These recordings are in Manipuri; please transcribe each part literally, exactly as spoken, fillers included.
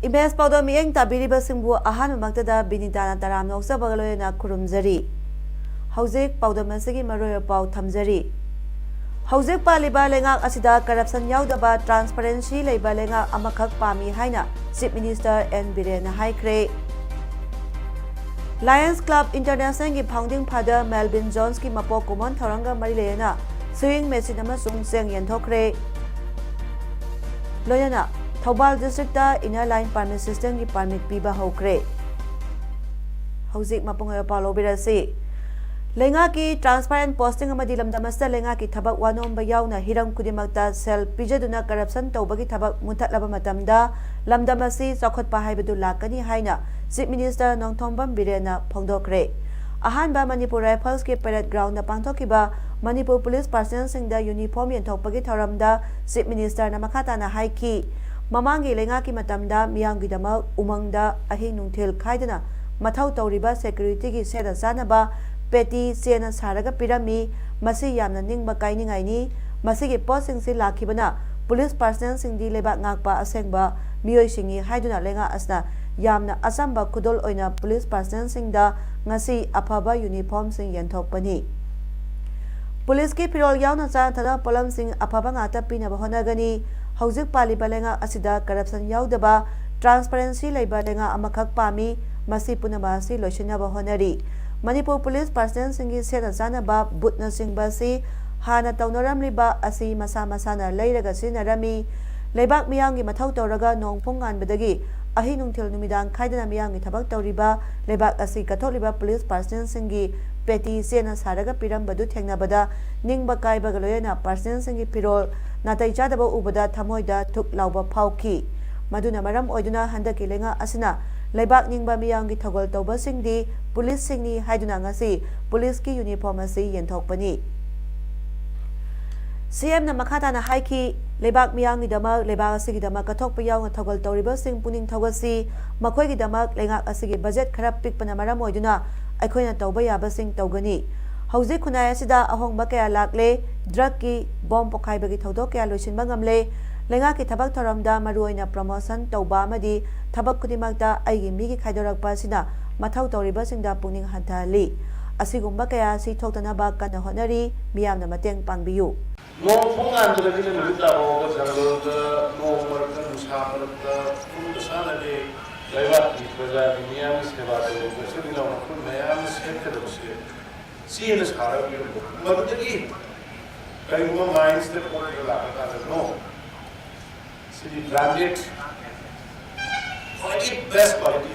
ꯏꯃꯦꯖ ꯄꯥꯎꯗꯝ ꯃꯤꯠꯌꯦꯡ ꯇꯥꯕꯤꯔꯤꯕꯁꯤꯡꯕꯨ ꯑꯍꯥꯟꯕꯃꯛꯇꯗ ꯕꯤꯅꯤꯇꯥꯅ ꯇꯔꯥꯝꯅ ꯑꯣꯛꯆꯕꯒ ꯂꯣꯏꯅꯅ ꯈꯨꯔꯨꯝꯖꯔꯤ꯫ ꯍꯧꯖꯤꯛ ꯄꯥꯎꯗꯝ ꯑꯁꯤꯒꯤ ꯃꯔꯨꯑꯣꯏꯕ ꯄꯥꯎ ꯊꯝꯖꯔꯤ꯫ ꯍꯧꯖꯤꯛ ꯄꯥꯜꯂꯤꯕ ꯂꯩꯉꯥꯛ ꯑꯁꯤꯗ ꯀꯔꯞꯁꯟ ꯌꯥꯎꯗꯕ, ꯇ꯭ꯔꯥꯟꯁꯄꯔꯦꯟꯁꯤ ꯂꯩꯕ ꯂꯩꯉꯥꯛ ꯑꯃꯈꯛ ꯄꯥꯝꯃꯤ ꯍꯥꯏꯅ ꯆꯤꯐ ꯃꯤꯅꯤꯁꯇꯔ ꯑꯦꯟ ꯕꯤꯔꯦꯟꯅ ꯍꯥꯏꯈ꯭ꯔꯦ꯫ ꯂꯥꯌꯟꯁ ꯀ꯭ꯂꯕ ꯏꯟꯇꯔꯅꯦꯁꯅꯦꯜꯒꯤ ꯐꯥꯎꯟꯗꯤꯡ ꯐꯥꯗꯔ ꯃꯦꯜꯕꯤꯟ ꯖꯣꯟꯁꯀꯤ ꯃꯄꯣꯛ ꯀꯨꯝꯑꯣꯟ ꯊꯧꯔꯝꯒ ꯃꯔꯤ ꯂꯩꯅꯅ ꯁ꯭ꯋꯤꯡ ꯃꯦꯆꯤꯟ ꯑꯃꯁꯨꯡ ꯆꯦꯡ ꯌꯦꯟꯊꯣꯛꯈ꯭ꯔꯦ꯫ ꯂꯣꯏꯅꯅ Thoubal district inner line permit ꯁꯤꯁꯇꯦꯝꯒꯤ ꯄꯥꯔꯃꯤꯠ ꯄꯤꯕ ꯍꯧꯈ꯭ꯔꯦ꯫ ꯍꯧꯖꯤꯛ ꯃꯄꯨꯡ ꯑꯣꯏꯕ ꯄꯥꯎ ꯂꯧꯕꯤꯔꯁꯤ꯫ ꯂꯩꯉꯥꯛꯀꯤ ꯇ꯭ꯔꯥꯟꯁꯄꯔꯦꯟ ꯄꯣꯁꯇꯤꯡ ꯑꯃꯗꯤ ꯂꯝꯗꯝ ꯑꯁꯤꯗ ꯂꯩꯉꯥꯛꯀꯤ ꯊꯕꯛ ꯋꯥꯅꯣꯝꯕ ꯌꯥꯎꯅ ꯍꯤꯔꯝ ꯈꯨꯗꯤꯡꯃꯛꯇ ꯁꯦꯜ ꯄꯤꯖꯗꯨꯅ ꯀꯔꯞꯁꯟ ꯇꯧꯕꯒꯤ ꯊꯕꯛ ꯃꯨꯊꯠꯂꯕ ꯃꯇꯝꯗ ꯂꯝꯗꯝ ꯑꯁꯤ ꯆꯥꯎꯈꯠꯄ ꯍꯥꯏꯕꯗꯨ ꯂꯥꯛꯀꯅꯤ ꯍꯥꯏꯅ ꯆꯤꯐ ꯃꯤꯅꯤꯁꯇꯔ ꯅꯣꯡꯊꯣꯝꯕꯝ ꯕꯤꯔꯦꯟꯅ ꯐꯣꯡꯗꯣꯛꯈ꯭ꯔꯦ꯫ ꯑꯍꯥꯟꯕ ꯃꯅꯤꯄꯨꯔ ꯔꯥꯏꯐꯜꯁꯀꯤ ꯄꯦꯔꯦꯗ ꯒ꯭ꯔꯥꯎꯟꯗ ꯄꯥꯡꯊꯣꯛꯈꯤꯕ ꯃꯅꯤꯄꯨꯔ ꯄꯨꯂꯤꯁ ꯄꯥꯔꯁꯅꯦꯜꯁꯤꯡꯗ ꯌꯨꯅꯤꯐꯣꯔꯝ ꯌꯦꯟꯊꯣꯛꯄꯒꯤ ꯊꯧꯔꯝꯗ ꯆꯤꯐ ꯃꯤꯅꯤꯁꯇꯔꯅ ꯃꯈꯥ ꯇꯥꯅ ꯍꯥꯏꯈꯤ, ꯃꯃꯥꯡꯒꯤ ꯂꯩꯉꯥꯛꯀꯤ ꯃꯇꯝꯗ ꯃꯤꯌꯥꯝꯒꯤꯗꯃꯛ ꯎꯃꯪꯗ ꯑꯍꯤꯡ ꯅꯨꯡꯊꯤꯜ ꯈꯥꯏꯗꯅ ꯃꯊꯧ ꯇꯧꯔꯤꯕ ꯁꯦꯀ꯭ꯌꯨꯔꯤꯇꯤꯒꯤ ꯁꯦꯠꯅ ꯆꯥꯅꯕ ꯄꯦꯇꯤ ꯆꯦꯅ ꯁꯥꯔꯒ ꯄꯤꯔꯝꯃꯤ꯫ ꯃꯁꯤ ꯌꯥꯝꯅ ꯅꯤꯡꯕ ꯀꯥꯏꯅꯤꯡꯉꯥꯏꯅꯤ꯫ ꯃꯁꯤꯒꯤ ꯄꯣꯠꯁꯤꯡꯁꯤ ꯂꯥꯛꯈꯤꯕꯅ ꯄꯨꯂꯤꯁ ꯄꯥꯔꯁꯅꯦꯜꯁꯤꯡꯗꯤ ꯂꯩꯕꯥꯛ ꯉꯥꯛꯄ ꯑꯁꯦꯡꯕ ꯃꯤꯑꯣꯏꯁꯤꯡꯅꯤ ꯍꯥꯏꯗꯨꯅ ꯂꯩꯉꯥꯛ ꯑꯁꯤꯅ ꯌꯥꯝꯅ ꯑꯆꯝꯕ ꯈꯨꯗꯣꯜ ꯑꯣꯏꯅ ꯄꯨꯂꯤꯁ ꯄꯥꯔꯁꯅꯦꯜꯁꯤꯡꯗ ꯉꯁꯤ ꯑꯐꯕ ꯌꯨꯅꯤꯐꯣꯔꯝꯁꯤꯡ ꯌꯦꯟꯊꯣꯛꯄꯅꯤ꯫ ꯄꯨꯂꯤꯁꯀꯤ ꯐꯤꯔꯣꯜ ꯌꯥꯎꯅ ꯆꯥꯅ ꯊꯛꯅꯕ ꯄꯣꯠꯂꯝꯁꯤꯡ ꯑꯐꯕ ꯉꯥꯛꯇ ꯄꯤꯅꯕ ꯍꯣꯠꯅꯒꯅꯤ꯫ ꯍꯧꯖꯤꯛ ꯄꯥꯜꯂꯤꯕ ꯂꯩꯉꯥꯛ ꯑꯁꯤꯗ ꯀꯔꯞꯁꯟ ꯌꯥꯎꯗꯕ, ꯇ꯭ꯔꯥꯟꯁꯄꯔꯦꯟꯁꯤ ꯂꯩꯕ ꯂꯩꯉꯥꯛ ꯑꯃꯈꯛ ꯄꯥꯝꯃꯤ꯫ ꯃꯁꯤ ꯄꯨꯝꯅꯃꯛ ꯑꯁꯤ ꯂꯣꯏꯁꯤꯟꯅꯕ ꯍꯣꯠꯅꯔꯤ꯫ ꯃꯅꯤꯄꯨꯔ ꯄꯨꯂꯤꯁ ꯄꯥꯔꯁꯅꯦꯜꯁꯤꯡꯒꯤ ꯁꯦꯠꯅ ꯆꯥꯅꯕ ꯕꯨꯠꯅꯆꯤꯡꯕ ꯑꯁꯤ ꯍꯥꯟꯅ ꯇꯧꯅꯔꯝꯂꯤꯕ ꯑꯁꯤ ꯃꯁꯥ ꯃꯁꯥꯅ ꯂꯩꯔꯒ ꯁꯤꯖꯤꯟꯅꯔꯝꯃꯤ꯫ ꯂꯩꯕꯥꯛ ꯃꯤꯌꯥꯝꯒꯤ ꯃꯊꯧ ꯇꯧꯔꯒ ꯅꯣꯡ ꯄꯨꯡ ꯉꯥꯟꯕꯗꯒꯤ ꯑꯍꯤꯡ ꯅꯨꯡꯊꯤꯜ ꯅꯨꯃꯤꯗꯥꯡ ꯈꯥꯏꯗꯅ ꯃꯤꯌꯥꯝꯒꯤ ꯊꯕꯛ ꯇꯧꯔꯤꯕ ꯂꯩꯕꯥꯛ ꯑꯁꯤ ꯀꯠꯊꯣꯛꯂꯤꯕ ꯄꯨꯂꯤꯁ ꯄꯥꯔꯁꯅꯦꯜꯁꯤꯡꯒꯤ ꯄꯦꯇꯤ ꯆꯦꯅ ꯁꯥꯔꯒ ꯄꯤꯔꯝꯕꯗꯨ ꯊꯦꯡꯅꯕꯗ ꯅꯤꯡꯕ ꯀꯥꯏꯕꯒ ꯂꯣꯏꯅꯅ ꯄꯥꯔꯁꯅꯦꯜꯁꯤꯡꯒꯤ ꯐꯤꯔꯣꯜ ꯅꯥꯇꯩ ꯆꯥꯗꯕ ꯎꯕꯗ ꯊꯃꯣꯏꯗ ꯊꯨꯛ ꯂꯥꯎꯕ ꯐꯥꯎꯈꯤ꯫ ꯃꯗꯨꯅ ꯃꯔꯝ ꯑꯣꯏꯗꯨꯅ ꯍꯟꯗꯛꯀꯤ ꯂꯩꯉꯥꯛ ꯑꯁꯤꯅ ꯂꯩꯕꯥꯛ ꯅꯤꯡꯕ ꯃꯤꯌꯥꯝꯒꯤ ꯊꯧꯒꯜ ꯇꯧꯕꯁꯤꯡꯗꯤ ꯄꯨꯂꯤꯁꯁꯤꯡꯅꯤ ꯍꯥꯏꯗꯨꯅ ꯉꯁꯤ ꯄꯨꯂꯤꯁꯀꯤ ꯌꯨꯅꯤꯐꯣꯔꯝ ꯑꯁꯤ ꯌꯦꯟꯊꯣꯛꯄꯅꯤ꯫ ꯁꯤ ꯑꯦꯝꯅ ꯃꯈꯥ ꯇꯥꯅ ꯍꯥꯏꯈꯤ, ꯂꯩꯕꯥꯛ ꯃꯤꯌꯥꯝꯒꯤꯗꯃꯛ, ꯂꯩꯕꯥꯛ ꯑꯁꯤꯒꯤꯗꯃꯛ ꯀꯠꯊꯣꯛꯄ ꯌꯥꯎꯅ ꯊꯧꯒꯜ ꯇꯧꯔꯤꯕꯁꯤꯡ ꯄꯨꯛꯅꯤꯡ ꯊꯧꯒꯠꯁꯤ꯫ ꯃꯈꯣꯏꯒꯤꯗꯃꯛ ꯂꯩꯉꯥꯛ ꯑꯁꯤꯒꯤ ꯕꯖꯦꯠ ꯈꯔ ꯄꯤꯛꯄꯅ ꯃꯔꯝ ꯑꯣꯏꯗꯨꯅ ꯑꯩꯈꯣꯏꯅ ꯇꯧꯕ ꯌꯥꯕꯁꯤꯡ ꯇꯧꯒꯅꯤ꯫ ꯍꯧꯖꯤꯛ ꯈꯨꯟꯅꯥꯏ ꯑꯁꯤꯗ ꯑꯍꯣꯡꯕ ꯀꯌꯥ ꯂꯥꯛꯂꯦ꯫ ꯗ꯭ꯔꯒꯀꯤ ꯕꯣꯝ ꯄꯣꯈꯥꯏꯕꯒꯤ ꯊꯧꯗꯣꯛ ꯀꯌꯥ ꯂꯣꯏꯁꯤꯟꯕ ꯉꯝꯂꯦ꯫ ꯂꯩꯉꯥꯛꯀꯤ ꯊꯕꯛ ꯊꯧꯔꯝꯗ ꯃꯔꯨꯑꯣꯏꯅ ꯄ꯭ꯔꯃꯣꯁꯟ ꯇꯧꯕ ꯑꯃꯗꯤ ꯊꯕꯛ ꯈꯨꯗꯤꯡꯃꯛꯇ ꯑꯩꯒꯤ ꯃꯤꯒꯤ ꯈꯥꯏꯗꯣꯔꯛꯄ ꯑꯁꯤꯅ ꯃꯊꯧ ꯇꯧꯔꯤꯕꯁꯤꯡꯗ ꯄꯨꯛꯅꯤꯡ ꯍꯟꯊꯍꯜꯂꯤ꯫ ꯑꯁꯤꯒꯨꯝꯕ ꯀꯌꯥ ꯑꯁꯤ ꯊꯣꯛꯇꯅꯕ ꯀꯟꯅ ꯍꯣꯠꯅꯔꯤ꯫ ꯃꯤꯌꯥꯝꯅ ꯃꯇꯦꯡ ꯄꯥꯡꯕꯤꯌꯨ꯫ ꯅꯣꯡ ꯈꯣꯡ ꯍꯥꯟꯕꯗꯒꯤꯅ ꯅꯨꯃꯤꯠ ꯇꯥꯐꯥꯎꯕ ꯖꯪꯒꯜꯗ, ꯅꯣꯡ ꯃꯔꯛꯇ, ꯅꯨꯡꯁꯥ ꯃꯔꯛꯇ, ꯐꯨꯝꯗ ꯁꯥꯟꯅꯗꯦ, ꯂꯩꯕꯥꯛꯀꯤ ꯄ꯭ꯔꯖꯥꯒꯤ ꯃꯤꯌꯥꯝꯒꯤ ꯁꯦꯕꯥ ꯇꯧꯔꯤꯕ ꯏꯆꯤꯜ ꯏꯅꯥꯎ ꯅꯈꯣꯏ ꯃꯌꯥꯝꯅ ꯁꯦꯝꯒꯗꯕꯁꯦ ꯆꯦꯅ ꯁꯥꯔꯒ ꯄꯤꯔꯝꯕ꯫ ꯃꯗꯨꯗꯒꯤ ꯀꯔꯤꯒꯨꯝꯕ ꯃꯥꯏꯟꯁꯇ ꯄꯣꯠꯇꯨꯗ ꯂꯥꯛꯄ ꯀꯥꯟꯗ, "No, ꯁꯤꯗꯤ ꯕ꯭ꯔꯥꯟꯗꯦꯗ, ꯈ꯭ꯋꯥꯏꯗꯒꯤ ꯕꯦꯁ ꯀ꯭ꯋꯥꯂꯤꯇꯤ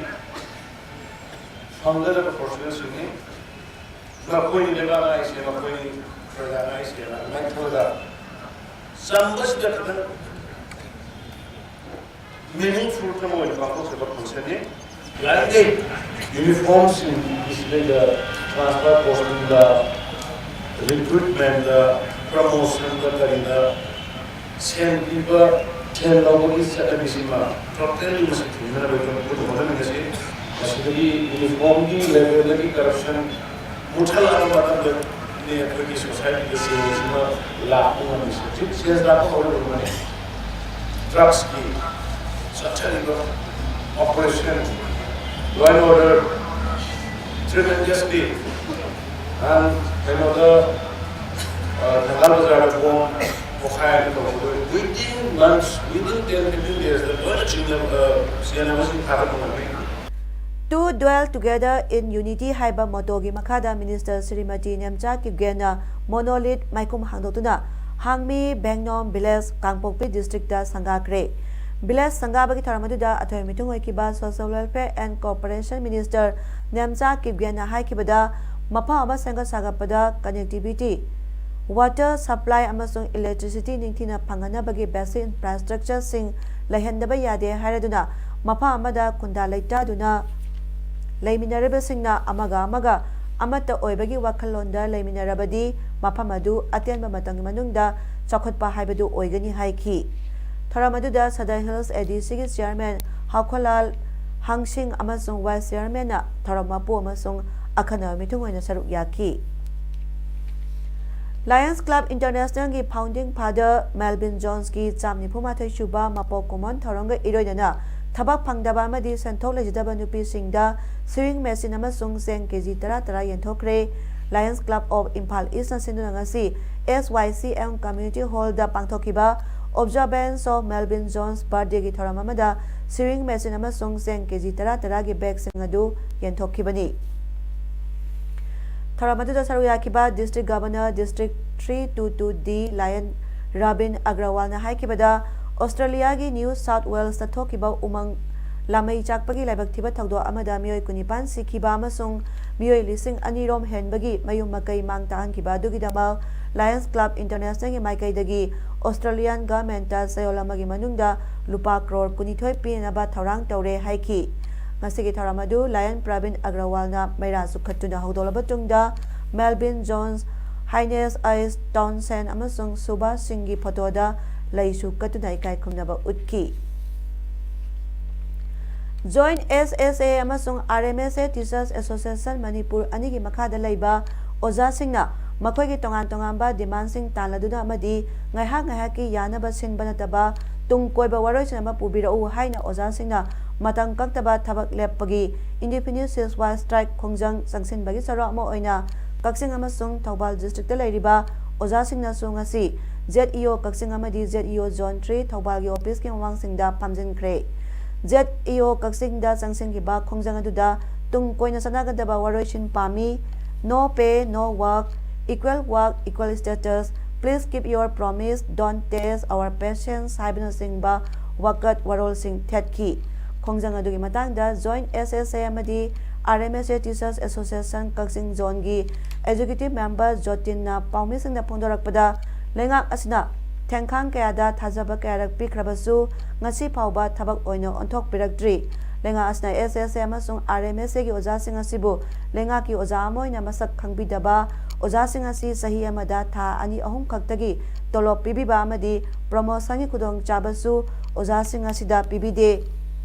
ꯐꯪꯒꯗꯕ ꯄ꯭ꯔꯣꯐꯦꯁꯅꯦꯜꯁꯤꯡꯅꯤ꯫ ꯃꯈꯣꯏꯅꯤ ꯂꯩꯕꯥꯛ ꯉꯥꯛꯏꯁꯦ, ꯃꯈꯣꯏꯅꯤ ꯄ꯭ꯔꯖꯥ ꯉꯥꯛꯏꯁꯦꯅ" ꯑꯗꯨꯃꯥꯏꯅ ꯈꯜꯂꯒ ꯆꯝꯕꯁꯤꯗ ꯈꯤꯇꯪ ꯃꯤꯅꯤꯡꯐꯨꯜ ꯑꯃ ꯑꯣꯏꯅ ꯄꯥꯡꯊꯣꯛꯆꯕ ꯐꯪꯁꯟꯅꯤ꯫ ꯌꯥꯔꯤꯈꯩ ꯌꯨꯅꯤꯐꯣꯔꯝꯁꯤꯡꯒꯤ ꯁꯤꯗꯩꯗ ꯇ꯭ꯔꯥꯟꯁꯐꯔ ꯄꯣꯁꯇꯤꯡꯗ, ꯔꯤꯀ꯭ꯔꯨꯠꯃꯦꯟꯗ, ꯄ꯭ꯔꯃꯣꯁꯟꯗ, ꯀꯔꯤꯗ ꯁꯦꯟ ꯄꯤꯕ, ꯁꯦꯟ ꯂꯧꯕꯒꯤ ꯆꯠꯅꯕꯤꯁꯤꯃ ꯇꯣꯇꯦꯜꯂꯤ ꯃꯁꯤ ꯊꯤꯡꯅꯅꯕ ꯑꯩꯈꯣꯏꯅ ꯄꯨꯟꯅ ꯍꯣꯠꯅꯃꯤꯟꯅꯁꯤ꯫ ꯃꯁꯤꯗꯒꯤ ꯌꯨꯅꯤꯐꯣꯔꯝꯒꯤ ꯂꯦꯚꯦꯜꯗꯒꯤ ꯀꯔꯞꯁꯟ ꯃꯨꯠꯊꯠꯂꯛꯑꯕ ꯃꯇꯝꯗꯅꯤ ꯑꯩꯈꯣꯏꯒꯤ ꯁꯣꯁꯥꯏꯇꯤꯗ ꯆꯦꯟꯖ ꯑꯃ ꯂꯥꯛꯄ ꯉꯝꯃꯤꯁꯦ꯫ ꯍꯧꯖꯤꯛ ꯆꯦꯟꯖ ꯂꯥꯛꯄ ꯍꯧꯔꯛꯂꯕꯅꯤ꯫ ꯗ꯭ꯔꯒꯁꯀꯤ ꯆꯠꯊꯔꯤꯕ operation, law and order tremendously, and ꯀꯩꯅꯣꯗ, ꯑ, ꯊꯪꯒꯥꯜ ꯕꯖꯥꯔꯗ ꯕꯣꯝ ꯄꯣꯈꯥꯏꯕ ꯇꯧꯕꯗꯣ, within months, within ten, fifteen days ꯗ ꯂꯣꯏꯅ ꯆꯤꯡꯅꯕ, ꯑ, ꯆꯦꯟꯅꯕꯁꯤꯡ ꯐꯥꯒꯠꯄ ꯉꯝꯃꯤ꯫ To dwell together in unity ꯍꯥꯏꯕ ꯃꯣꯇꯣꯒꯤ ꯃꯈꯥꯗ ꯃꯤꯅꯤꯁꯇꯔ ꯁ꯭ꯔꯤꯃꯇꯤ ꯅꯦꯝꯆꯥ ꯀꯤꯞꯒꯦꯟꯅ ꯃꯣꯅꯣꯂꯤꯠ ꯃꯥꯏꯈꯨꯝ ꯍꯥꯡꯗꯣꯛꯇꯨꯅ ꯍꯥꯡꯃꯤ ꯕꯦꯡꯅꯣꯝ ꯚꯤꯂꯦꯖ, ꯀꯥꯡꯄꯣꯛꯄꯤ ꯗꯤꯁꯇ꯭ꯔꯤꯛꯇ ꯁꯪꯒꯥꯈ꯭ꯔꯦ꯫ ꯚꯤꯂꯦꯖ ꯁꯪꯒꯥꯕꯒꯤ ꯊꯧꯔꯝ ꯑꯗꯨꯗ ꯑꯊꯣꯏ ꯃꯤꯊꯨꯡ ꯑꯣꯏꯈꯤꯕ Social Welfare and Cooperation Minister Nemcha ꯀꯤꯞꯒꯦꯟꯅ ꯍꯥꯏꯈꯤꯕꯗ, ꯃꯐꯝ ꯑꯃ ꯁꯦꯝꯒꯠ ꯁꯥꯒꯠꯄꯗ connectivity water supply ꯑꯃꯁꯨꯡ electricity ꯅꯤꯡꯊꯤꯅ ꯐꯪꯍꯟꯅꯕꯒꯤ basic infrastructureꯁꯤꯡ ꯂꯩꯍꯟꯗꯕ ꯌꯥꯗꯦ ꯍꯥꯏꯔꯗꯨꯅ ꯃꯐꯝ ꯑꯃꯗ ꯈꯨꯟꯗꯥ ꯂꯩꯇꯥꯗꯨꯅ ꯂꯩꯃꯤꯟꯅꯔꯤꯕꯁꯤꯡꯅ ꯑꯃꯒ ꯑꯃꯒ ꯑꯃꯠꯇ ꯑꯣꯏꯕꯒꯤ ꯋꯥꯈꯜꯂꯣꯟꯗ ꯂꯩꯃꯤꯟꯅꯔꯕꯗꯤ ꯃꯐꯝ ꯑꯗꯨ ꯑꯇꯦꯟꯕ ꯃꯇꯝꯒꯤ ꯃꯅꯨꯡꯗ ꯆꯥꯎꯈꯠꯄ ꯍꯥꯏꯕꯗꯨ ꯑꯣꯏꯒꯅꯤ ꯍꯥꯏꯈꯤ꯫ ꯊꯧꯔꯝ ꯑꯗꯨꯗ Sadar Hills ADCꯒꯤ chairman ꯍꯥꯎꯈꯣꯂꯥꯜ ꯍꯥꯡꯁꯤꯡ ꯑꯃꯁꯨꯡ vice chairmanꯅ ꯊꯧꯔꯝ ꯃꯄꯨ ꯑꯃꯁꯨꯡ ꯑꯈꯟꯅꯕ ꯃꯤꯊꯨꯡ ꯑꯣꯏꯅ ꯁꯔꯨꯛ ꯌꯥꯈꯤ꯫ Lions Club Internationalꯒꯤ founding father Melvin Jonesꯀꯤ ꯆꯥꯝ ꯅꯤꯐꯨ ꯃꯥꯊꯣꯏ ꯁꯨꯕ ꯃꯄꯣꯛ ꯀꯨꯝꯑꯣꯟ ꯊꯧꯔꯝꯒ ꯏꯔꯣꯏꯅꯅ ꯊꯕꯛ ꯐꯪꯗꯕ ꯑꯃꯗꯤ ꯁꯦꯟꯊꯣꯛ ꯂꯩꯖꯗꯕ ꯅꯨꯄꯤꯁꯤꯡꯗ sewing machine ꯑꯃꯁꯨꯡ ꯆꯦꯡ ꯀꯦꯖꯤ ꯇꯔꯥ ꯇꯔꯥ ꯌꯦꯟꯊꯣꯛꯈ꯭ꯔꯦ꯫ Lions Club of Imphal Eastꯅ ꯁꯤꯟꯗꯨꯅ ꯉꯁꯤ SYCM Community Hallꯗ ꯄꯥꯡꯊꯣꯛꯈꯤꯕ Observance of Melvin Jones birthdayꯒꯤ ꯊꯧꯔꯝ ꯑꯃꯗ sewing machine ꯑꯃꯁꯨꯡ ꯆꯦꯡ ꯀꯦꯖꯤ ꯇꯔꯥ ꯇꯔꯥꯒꯤ bagꯁꯤꯡ ꯑꯗꯨ ꯌꯦꯟꯊꯣꯛꯈꯤꯕꯅꯤ꯫ ꯊꯧꯔꯝ ꯑꯗꯨꯗ ꯁꯔꯨꯛ ꯌꯥꯈꯤꯕ District Governor, District three two two D Lion Rabin Agrawalꯅ ꯍꯥꯏꯈꯤꯕꯗ, Australiaꯒꯤ New South Walesꯇ ꯊꯣꯛꯈꯤꯕ ꯎꯃꯪ ꯂꯥꯃꯩ ꯆꯥꯛꯄꯒꯤ ꯂꯥꯏꯕꯛ ꯊꯤꯕ ꯊꯧꯗꯣꯛ ꯑꯃꯗ ꯃꯤꯑꯣꯏ ꯀꯨꯟꯅꯤꯄꯥꯟ ꯁꯤꯈꯤꯕ ꯑꯃꯁꯨꯡ ꯃꯤꯑꯣꯏ ꯂꯤꯁꯤꯡ ꯑꯅꯤ ꯔꯣꯝ ꯍꯦꯟꯕꯒꯤ ꯃꯌꯨꯝ ꯃꯀꯩ ꯃꯥꯡ ꯇꯥꯛꯍꯟꯈꯤꯕ ꯑꯗꯨꯒꯤꯗꯃꯛ Lions Club Internationalꯒꯤ ꯃꯥꯏꯀꯩꯗꯒꯤ Australian governmentꯇ ꯆꯌꯣꯜ ꯑꯃꯒꯤ ꯃꯅꯨꯡꯗ ꯂꯨꯄꯥ ꯀ꯭ꯔꯣꯔ ꯀꯨꯟꯅꯤꯊꯣꯏ ꯄꯤꯅꯅꯕ ꯊꯧꯔꯥꯡ ꯇꯧꯔꯦ ꯍꯥꯏꯈꯤ꯫ ꯉꯁꯤꯒꯤ ꯊꯧꯔꯝ ꯑꯗꯨ Lion Pravin Agrawalꯅ ꯃꯩꯔꯥ ꯆꯨꯞꯈꯠꯇꯨꯅ ꯍꯧꯗꯣꯛꯂꯕ ꯇꯨꯡꯗ, Melvin Jones, Highness Ice Townsend ꯑꯃꯁꯨꯡ ꯁꯨꯚꯥꯁ ꯁꯤꯡꯒꯤ ꯐꯣꯇꯣꯗ ꯂꯩꯁꯨ ꯀꯠꯇꯨꯅ ꯏꯀꯥꯏ ꯈꯨꯝꯅꯕ ꯎꯠꯈꯤ꯫ Joint SSA ꯑꯃꯁꯨꯡ RMSA Teachers Association ꯃꯅꯤꯄꯨꯔ ꯑꯅꯤꯒꯤ ꯃꯈꯥꯗ ꯂꯩꯕ ꯑꯣꯖꯥꯁꯤꯡꯅ ꯃꯈꯣꯏꯒꯤ ꯇꯣꯉꯥꯟ ꯇꯣꯉꯥꯟꯕ demandꯁꯤꯡ ꯇꯥꯟꯅꯗꯨꯅ ꯑꯃꯗꯤ ꯉꯥꯏꯍꯥꯛ ꯉꯥꯏꯍꯥꯛꯀꯤ ꯌꯥꯅꯕ ꯁꯤꯟꯕ ꯅꯠꯇꯕ ꯇꯨꯡ ꯀꯣꯏꯕ ꯋꯥꯔꯣꯏꯁꯤꯟ ꯑꯃ ꯄꯨꯕꯤꯔꯛꯎ ꯍꯥꯏꯅ ꯑꯣꯖꯥꯁꯤꯡꯅ ꯃꯇꯝ ꯀꯛꯇꯕ ꯊꯕꯛ ꯂꯦꯞꯄꯒꯤ indefinite ceasefire strike ꯈꯣꯡꯖꯪ ꯆꯪꯁꯤꯟꯕꯒꯤ ꯁꯔꯨꯛ ꯑꯃ ꯑꯣꯏꯅ ꯀꯛꯆꯤꯡ ꯑꯃꯁꯨꯡ ꯊꯧꯕꯥꯜ districtꯇ ꯂꯩꯔꯤꯕ ꯑꯣꯖꯥꯁꯤꯡꯅꯁꯨ ꯉꯁꯤ ZEO ꯀꯛꯆꯤꯡ ꯑꯃꯗꯤ ZEO Zone three ꯊꯧꯕꯥꯜꯒꯤ officeꯀꯤ ꯃꯃꯥꯡꯁꯤꯡꯗ ꯐꯝꯖꯤꯟꯈ꯭ꯔꯦ꯫ ZEO ꯀꯛꯆꯤꯡꯗ ꯆꯪꯁꯤꯟꯈꯤꯕ ꯈꯣꯡꯖꯪ ꯑꯗꯨꯗ ꯇꯨꯡ ꯀꯣꯏꯅ ꯆꯠꯅꯒꯗꯕ ꯋꯥꯔꯣꯏꯁꯤꯟ ꯄꯥꯝꯃꯤ, No pay, no work, equal work, equal status, please keep your promise, don't test our patience ꯍꯥꯏꯕꯅꯆꯤꯡꯕ ꯋꯥꯀꯠ ꯋꯥꯔꯣꯜꯁꯤꯡ ꯊꯦꯠꯈꯤ꯫ ꯈꯣꯡꯖꯪ ꯑꯗꯨꯒꯤ ꯃꯇꯥꯡꯗ Joint SSA ꯑꯃꯗꯤ R M S A Teachers Association ꯀꯛꯆꯤꯡ ꯖꯣꯟꯒꯤ ꯑꯦꯛꯖꯤꯀ꯭ꯌꯨꯇꯤꯚ ꯃꯦꯝꯕꯔ ꯖꯣꯇꯤꯟꯅ ꯄꯥꯎꯃꯤꯁꯤꯡꯗ ꯐꯣꯡꯗꯣꯔꯛꯄꯗ, ꯂꯩꯉꯥꯛ ꯑꯁꯤꯅ ꯊꯦꯡꯈꯥꯡ ꯀꯌꯥꯗ ꯊꯥꯖꯕ ꯀꯌꯥꯔꯛ ꯄꯤꯈ꯭ꯔꯕꯁꯨ ꯉꯁꯤ ꯐꯥꯎꯕ ꯊꯕꯛ ꯑꯣꯏꯅ ꯑꯣꯟꯊꯣꯛꯄꯤꯔꯛꯇ꯭ꯔꯤ꯫ ꯂꯩꯉꯥꯛ ꯑꯁꯤꯅ S S A ꯑꯃꯁꯨꯡ R M S Aꯒꯤ ꯑꯣꯖꯥꯁꯤꯡ ꯑꯁꯤꯕꯨ ꯂꯩꯉꯥꯛꯀꯤ ꯑꯣꯖꯥ ꯑꯃ ꯑꯣꯏꯅ ꯃꯁꯛ ꯈꯪꯕꯤꯗꯕ, ꯑꯣꯖꯥꯁꯤꯡ ꯑꯁꯤ ꯆꯍꯤ ꯑꯃꯗ ꯊꯥ ꯑꯅꯤ ꯑꯍꯨꯝ ꯈꯛꯇꯒꯤ ꯇꯣꯂꯣꯞ ꯄꯤꯕꯤꯕ ꯑꯃꯗꯤ ꯄ꯭ꯔꯣꯃꯣꯁꯟꯒꯤ ꯈꯨꯗꯣꯡꯆꯥꯕꯁꯨ ꯑꯣꯖꯥꯁꯤꯡ ꯑꯁꯤꯗ ꯄꯤꯕꯤꯗꯦ꯫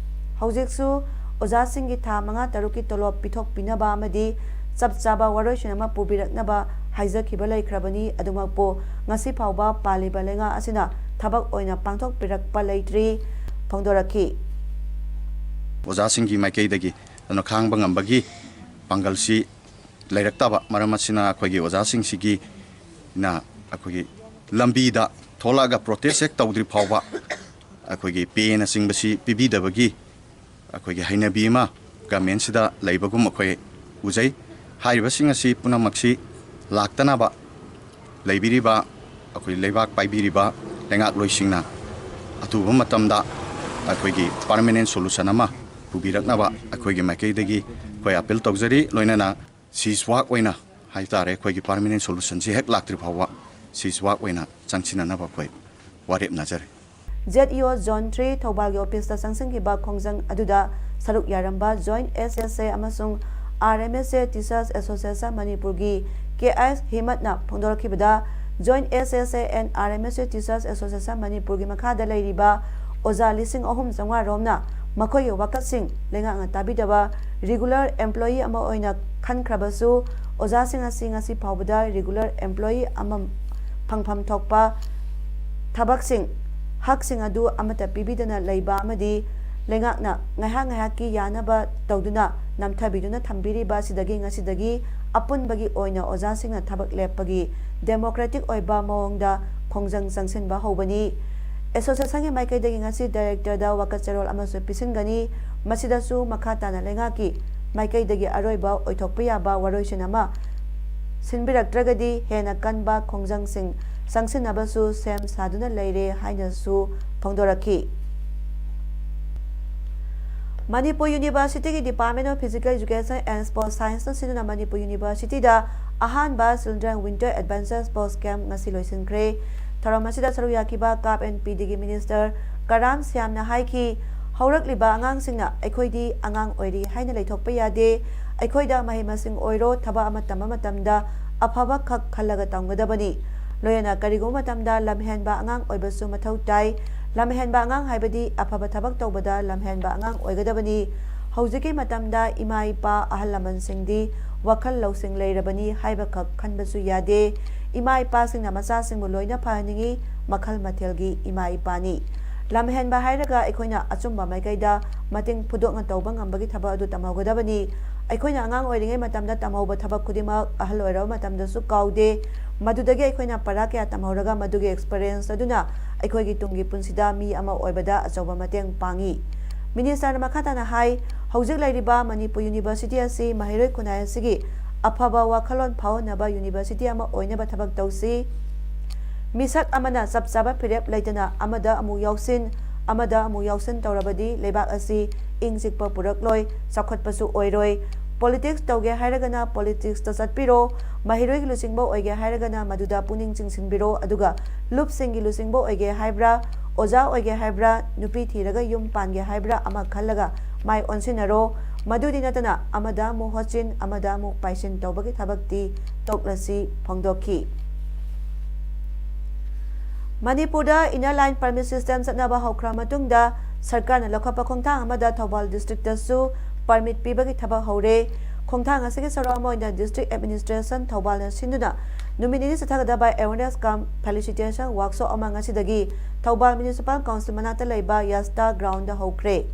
ꯍꯧꯖꯤꯛꯁꯨ ꯑꯣꯖꯥꯁꯤꯡꯒꯤ ꯊꯥ ꯃꯉꯥ ꯇꯔꯨꯛꯀꯤ ꯇꯣꯂꯣꯞ ꯄꯤꯊꯣꯛꯄꯤꯅꯕ ꯑꯃꯗꯤ ꯆꯞ ꯆꯥꯕ ꯋꯥꯔꯣꯏꯁꯤꯟ ꯑꯃ ꯄꯨꯕꯤꯔꯛꯅꯕ ꯍꯥꯏꯖꯈꯤꯕ ꯂꯩꯈ꯭ꯔꯕꯅꯤ꯫ ꯑꯗꯨꯃꯛꯄꯨ ꯉꯁꯤ ꯐꯥꯎꯕ ꯄꯥꯜꯂꯤꯕ ꯂꯩꯉꯥꯛ ꯑꯁꯤꯅ ꯊꯕꯛ ꯑꯣꯏꯅ ꯄꯥꯡꯊꯣꯛꯄꯤꯔꯛꯄ ꯂꯩꯇ꯭ꯔꯤ ꯐꯣꯡꯗꯣꯔꯛꯈꯤ꯫ ꯑꯣꯖꯥꯁꯤꯡꯒꯤ ꯃꯥꯏꯀꯩꯗꯒꯤ ꯑꯗꯨꯅ ꯈꯥꯡꯕ ꯉꯝꯕꯒꯤ ꯄꯥꯡꯒꯜꯁꯤ ꯂꯩꯔꯛꯇꯕ ꯃꯔꯝ ꯑꯁꯤꯅ ꯑꯩꯈꯣꯏꯒꯤ ꯑꯣꯖꯥꯁꯤꯡꯁꯤꯒꯤ ꯅ ꯑꯩꯈꯣꯏꯒꯤ ꯂꯝꯕꯤꯗ ꯊꯣꯛꯂꯛꯑꯒ ꯄ꯭ꯔꯣꯇꯦꯁ ꯍꯦꯛ ꯇꯧꯗ꯭ꯔꯤ ꯐꯥꯎꯕ ꯑꯩꯈꯣꯏꯒꯤ ꯄꯦꯅꯆꯤꯡꯕꯁꯤ ꯄꯤꯕꯤꯗꯕꯒꯤ ꯑꯩꯈꯣꯏꯒꯤ ꯍꯩꯅꯕꯤ ꯑꯃ ꯒꯃꯦꯟꯁꯤꯗ ꯂꯩꯕꯒꯨꯝ ꯑꯩꯈꯣꯏ ꯎꯖꯩ꯫ ꯍꯥꯏꯔꯤꯕꯁꯤꯡ ꯑꯁꯤ ꯄꯨꯝꯅꯃꯛꯁꯤ ꯂꯥꯛꯇꯅꯕ ꯂꯩꯕꯤꯔꯤꯕ ꯑꯩꯈꯣꯏ ꯂꯩꯕꯥꯛ ꯄꯥꯏꯕꯤꯔꯤꯕ ꯂꯩꯉꯥꯛꯂꯣꯏꯁꯤꯡꯅ ꯑꯊꯨꯕ ꯃꯇꯝꯗ ꯑꯩꯈꯣꯏꯒꯤ ꯄꯥꯔꯃꯤꯅꯦꯟ ꯁꯣꯂꯨꯁꯟ ꯑꯃ ꯄꯨꯕꯤꯔꯛꯅꯕ ꯑꯩꯈꯣꯏꯒꯤ ꯃꯥꯏꯀꯩꯗꯒꯤ ꯑꯩꯈꯣꯏ ꯑꯄꯤꯜ ꯇꯧꯖꯔꯤ꯫ ꯂꯣꯏꯅꯅ ꯁꯤꯖ ꯋꯥꯛ ꯑꯣꯏꯅ ꯍꯥꯏ ꯇꯥꯔꯦ, ꯑꯩꯈꯣꯏꯒꯤ ꯄꯥꯔꯃꯤꯅꯦꯟ ꯁꯣꯂꯨꯁꯟꯁꯤ ꯍꯦꯛ ꯂꯥꯛꯇ꯭ꯔꯤ ꯐꯥꯎꯕ ꯁꯤꯖ ꯋꯥꯛ ꯑꯣꯏꯅ ꯆꯪꯁꯤꯟꯅꯅꯕ ꯑꯩꯈꯣꯏ ꯋꯥꯔꯦꯞꯅꯖꯔꯤ꯫ Z E O Zone three ꯊꯧꯕꯥꯜꯒꯤ ꯑꯣꯐꯤꯁꯇ ꯆꯪꯁꯤꯟꯈꯤꯕ ꯈꯣꯡꯖꯪ ꯑꯗꯨꯗ ꯁꯔꯨꯛ ꯌꯥꯔꯝꯕ Joint S S A ꯑꯃꯁꯨꯡ R M S A Teachers Association ꯃꯅꯤꯄꯨꯔꯒꯤ K S ꯍꯤꯃꯠꯅ ꯐꯣꯡꯗꯣꯔꯛꯈꯤꯕꯗ, Joint S S A and R M S A Teachers Association ꯃꯅꯤꯄꯨꯔꯒꯤ ꯃꯈꯥꯗ ꯂꯩꯔꯤꯕ ꯑꯣꯖꯥ ꯂꯤꯁꯤꯡ ꯑꯍꯨꯝ ꯆꯥꯝꯃꯉꯥ ꯔꯣꯝꯅ ꯃꯈꯣꯏꯒꯤ ꯋꯥꯀꯠꯁꯤꯡ ꯂꯩꯉꯥꯛꯅ ꯇꯥꯕꯤꯗꯕ, ꯔꯤꯒꯨꯂꯔ ꯑꯦꯝꯄ꯭ꯂꯣꯌꯤ ꯑꯃ ꯑꯣꯏꯅ ꯈꯟꯈ꯭ꯔꯕꯁꯨ, ꯑꯣꯖꯥꯁꯤꯡ ꯑꯁꯤ ꯉꯁꯤ ꯐꯥꯎꯕꯗ ꯔꯤꯒꯨꯂꯔ ꯑꯦꯝꯄ꯭ꯂꯣꯌꯤ ꯑꯃ ꯐꯪꯐꯝ ꯊꯣꯛꯄ ꯊꯕꯛꯁꯤꯡ, ꯍꯛꯁꯤꯡ ꯑꯗꯨ ꯑꯃꯠꯇ ꯄꯤꯕꯤꯗꯅ ꯂꯩꯕ ꯑꯃꯗꯤ ꯂꯩꯉꯥꯛꯅ ꯉꯥꯏꯍꯥꯛ ꯉꯥꯏꯍꯥꯛꯀꯤ ꯌꯥꯅꯕ ꯇꯧꯗꯨꯅ ꯅꯝꯊꯕꯤꯗꯨꯅ ꯊꯝꯕꯤꯔꯤꯕ ꯑꯁꯤꯗꯒꯤ ꯉꯁꯤꯗꯒꯤ ꯑꯄꯨꯟꯕꯒꯤ ꯑꯣꯏꯅ ꯑꯣꯖꯥꯁꯤꯡꯅ ꯊꯕꯛ ꯂꯦꯞꯄꯒꯤ ꯗꯦꯃꯣꯀ꯭ꯔꯦꯇꯤꯛ ꯑꯣꯏꯕ ꯃꯑꯣꯡꯗ ꯈꯣꯡꯖꯪ ꯆꯪꯁꯤꯟꯕ ꯍꯧꯕꯅꯤ꯫ ꯑꯦꯁꯣꯁꯤꯌꯦꯁꯟꯒꯤ ꯃꯥꯏꯀꯩꯗꯒꯤ ꯉꯁꯤ ꯗꯥꯏꯔꯦꯛꯇꯔꯗ ꯋꯥꯀꯠ ꯆꯦꯔꯣꯜ ꯑꯃꯁꯨ ꯄꯤꯁꯤꯟꯒꯅꯤ꯫ ꯃꯁꯤꯗꯁꯨ ꯃꯈꯥ ꯇꯥꯅ ꯂꯩꯉꯥꯛꯀꯤ ꯃꯥꯏꯀꯩꯗꯒꯤ ꯑꯔꯣꯏꯕ ꯑꯣꯏꯊꯣꯛꯄ ꯌꯥꯕ ꯋꯥꯔꯣꯏꯁꯤꯟ ꯑꯃ ꯁꯤꯟꯕꯤꯔꯛꯇ꯭ꯔꯒꯗꯤ ꯍꯦꯟꯅ ꯀꯟꯕ ꯈꯣꯡꯖꯪꯁꯤꯡ ꯆꯪꯁꯤꯟꯅꯕꯁꯨ ꯁꯦꯝ ꯁꯥꯗꯨꯅ ꯂꯩꯔꯦ ꯍꯥꯏꯅꯁꯨ ꯐꯣꯡꯗꯣꯔꯛꯈꯤ꯫ ꯃꯅꯤꯄꯨꯔ ꯌꯨꯅꯤꯚꯔꯁꯤꯇꯤꯒꯤ Department of Physical Education and Sports Scienceꯅ ꯁꯤꯟꯗꯨꯅ ꯃꯅꯤꯄꯨꯔ ꯌꯨꯅꯤꯚꯔꯁꯤꯇꯤꯗ ꯑꯍꯥꯟꯕ Children Winter Adventure Sports Camp ꯉꯁꯤ ꯂꯣꯏꯁꯤꯟꯈ꯭ꯔꯦ꯫ ꯊꯧꯔꯝ ꯑꯁꯤꯗ ꯁꯔꯨꯛ ꯌꯥꯈꯤꯕ CAAP and PDꯒꯤ Minister ꯀꯔꯥꯝ ꯁ꯭ꯌꯥꯝꯅ ꯍꯥꯏꯈꯤ, ꯍꯧꯔꯛꯂꯤꯕ ꯑꯉꯥꯡꯁꯤꯡꯅ "ꯑꯩꯈꯣꯏꯗꯤ ꯑꯉꯥꯡ ꯑꯣꯏꯔꯤ" ꯍꯥꯏꯅ ꯂꯩꯊꯣꯛꯄ ꯌꯥꯗꯦ꯫ ꯑꯩꯈꯣꯏꯗ ꯃꯍꯩ ꯃꯁꯤꯡ ꯑꯣꯏꯔꯣ, ꯊꯕꯛ ꯑꯃ ꯇꯝꯕ ꯃꯇꯝꯗ ꯑꯐꯕ ꯈꯛ ꯈꯜꯂꯒ ꯇꯝꯒꯗꯕꯅꯤ꯫ ꯂꯣꯏꯅꯅ ꯀꯔꯤꯒꯨꯝꯕ ꯃꯇꯝꯗ ꯂꯝꯍꯦꯟꯕ ꯑꯉꯥꯡ ꯑꯣꯏꯕꯁꯨ ꯃꯊꯧ ꯇꯥꯏ꯫ ꯂꯝꯍꯦꯟꯕ ꯑꯉꯥꯡ ꯍꯥꯏꯕꯗꯤ ꯑꯐꯕ ꯊꯕꯛ ꯇꯧꯕꯗ ꯂꯝꯍꯦꯟꯕ ꯑꯉꯥꯡ ꯑꯣꯏꯒꯗꯕꯅꯤ꯫ ꯍꯧꯖꯤꯛꯀꯤ ꯃꯇꯝꯗ ꯏꯃꯥ ꯏꯄꯥ, ꯑꯍꯜ ꯂꯃꯟꯁꯤꯡꯗꯤ ꯋꯥꯈꯜ ꯂꯧꯁꯤꯡ ꯂꯩꯔꯕꯅꯤ ꯍꯥꯏꯕꯈꯛ ꯈꯟꯕꯁꯨ ꯌꯥꯗꯦ꯫ ꯏꯃꯥ ꯏꯄꯥꯁꯤꯡꯅ ꯃꯆꯥꯁꯤꯡꯕꯨ ꯂꯣꯏꯅ ꯐꯍꯟꯅꯤꯡꯏ, ꯃꯈꯜ ꯃꯊꯦꯜꯒꯤ ꯏꯃꯥ ꯏꯄꯥꯅꯤ꯫ ꯂꯝꯍꯦꯟꯕ ꯍꯥꯏꯔꯒ ꯑꯩꯈꯣꯏꯅ ꯑꯆꯨꯝꯕ ꯃꯥꯏꯀꯩꯗ ꯃꯇꯤꯡ ꯐꯨꯗꯣꯛꯅ ꯇꯧꯕ ꯉꯝꯕꯒꯤ ꯊꯕꯛ ꯑꯗꯨ ꯇꯝꯍꯧꯒꯗꯕꯅꯤ꯫ ꯑꯩꯈꯣꯏꯅ ꯑꯉꯥꯡ ꯑꯣꯏꯔꯤꯉꯩ ꯃꯇꯝꯗ ꯇꯝꯍꯧꯕ ꯊꯕꯛ ꯈꯨꯗꯤꯡꯃꯛ ꯑꯍꯜ ꯑꯣꯏꯔꯕ ꯃꯇꯝꯗꯁꯨ ꯀꯥꯎꯗꯦ꯫ ꯃꯗꯨꯗꯒꯤ ꯑꯩꯈꯣꯏꯅ ꯄꯔꯥ ꯀꯌꯥ ꯇꯝꯍꯧꯔꯒ ꯃꯗꯨꯒꯤ experience ꯑꯗꯨꯅ ꯑꯩꯈꯣꯏꯒꯤ ꯇꯨꯡꯒꯤ ꯄꯨꯟꯁꯤꯗ ꯃꯤ ꯑꯃ ꯑꯣꯏꯕꯗ ꯑꯆꯧꯕ ꯃꯇꯦꯡ ꯄꯥꯡꯏ꯫ Ministerꯅ ꯃꯈꯥ ꯇꯥꯅ ꯍꯥꯏ, ꯍꯧꯖꯤꯛ ꯂꯩꯔꯤꯕ ꯃꯅꯤꯄꯨꯔ ꯌꯨꯅꯤꯚꯔꯁꯤꯇꯤ ꯑꯁꯤ ꯃꯍꯩꯔꯣꯏ ꯈꯨꯟꯅꯥꯏ ꯑꯁꯤꯒꯤ ꯑꯐꯕ ꯋꯥꯈꯜꯂꯣꯟ ꯐꯥꯎꯍꯟꯅꯕ ꯌꯨꯅꯤꯚꯔꯁꯤꯇꯤ ꯑꯃ ꯑꯣꯏꯅꯕ ꯊꯕꯛ ꯇꯧꯁꯤ꯫ ꯃꯤꯁꯛ ꯑꯃꯅ ꯆꯞ ꯆꯥꯕ ꯐꯤꯔꯦꯞ ꯂꯩꯇꯅ ꯑꯃꯗ ꯑꯃꯨꯛ ꯌꯥꯎꯁꯤꯟ, ꯑꯃꯗ ꯑꯃꯨꯛ ꯌꯥꯎꯁꯤꯟ ꯇꯧꯔꯕꯗꯤ ꯂꯩꯕꯥꯛ ꯑꯁꯤ ꯏꯪ ꯆꯤꯛꯄ ꯄꯨꯔꯛꯂꯣꯏ, ꯆꯥꯎꯈꯠꯄꯁꯨ ꯑꯣꯏꯔꯣꯏ꯫ Politics ꯇꯧꯒꯦ ꯍꯥꯏꯔꯒꯅ politicsꯇ ꯆꯠꯄꯤꯔꯣ, ꯃꯍꯩꯔꯣꯏꯒꯤ ꯂꯨꯆꯤꯡꯕ ꯑꯣꯏꯒꯦ ꯍꯥꯏꯔꯒꯅ ꯃꯗꯨꯗ ꯄꯨꯛꯅꯤꯡ ꯆꯤꯡꯁꯤꯟꯕꯤꯔꯣ, ꯑꯗꯨꯒ ꯂꯨꯞꯁꯤꯡꯒꯤ ꯂꯨꯆꯤꯡꯕ ꯑꯣꯏꯒꯦ ꯍꯥꯏꯕ꯭ꯔꯥ, ꯑꯣꯖꯥ ꯑꯣꯏꯒꯦ ꯍꯥꯏꯕ꯭ꯔꯥ, ꯅꯨꯄꯤ ꯊꯤꯔꯒ ꯌꯨꯝ ꯄꯥꯟꯒꯦ ꯍꯥꯏꯕ꯭ꯔꯥ ꯑꯃ ꯈꯜꯂꯒ ꯃꯥꯏ ꯑꯣꯟꯁꯤꯟꯅꯔꯣ꯫ ꯃꯗꯨꯗꯤ ꯅꯠꯇꯅ ꯑꯃꯗ ꯑꯃꯨꯛ ꯍꯣꯠꯆꯤꯟ, ꯑꯃꯗ ꯑꯃꯨꯛ ꯄꯥꯏꯁꯤꯟ ꯇꯧꯕꯒꯤ ꯊꯕꯛꯇꯤ ꯇꯣꯛꯂꯁꯤ ꯐꯣꯡꯗꯣꯛꯈꯤ꯫ ꯃꯅꯤꯄꯨꯔꯗ Inner Line Permit System ꯆꯠꯅꯕ ꯍꯧꯈ꯭ꯔ ꯃꯇꯨꯡꯗ ꯁꯔꯀꯥꯔꯅ ꯂꯧꯈꯠꯄ ꯈꯣꯡꯊꯥꯡ ꯑꯃꯗ ꯊꯧꯕꯥꯜ districtꯇꯁꯨ permit ꯄꯤꯕꯒꯤ ꯊꯕꯛ ꯍꯧꯔꯦ꯫ ꯈꯣꯡꯊꯥꯡ ꯑꯁꯤꯒꯤ ꯁꯔꯨꯛ ꯑꯃ ꯑꯣꯏꯅ District Administration ꯊꯧꯕꯥꯜꯅ ꯁꯤꯟꯗꯨꯅ ꯅꯨꯃꯤꯠ ꯅꯤꯅꯤ ꯆꯠꯊꯒꯗꯕ awareness cum felicitation workshop ꯑꯃ ꯉꯁꯤꯗꯒꯤ ꯊꯧꯕꯥꯜ Municipal Council ꯃꯅꯥꯛꯇ ꯂꯩꯕ ꯌꯥꯁꯇꯥ groundꯗ ꯍꯧꯈ꯭ꯔꯦ꯫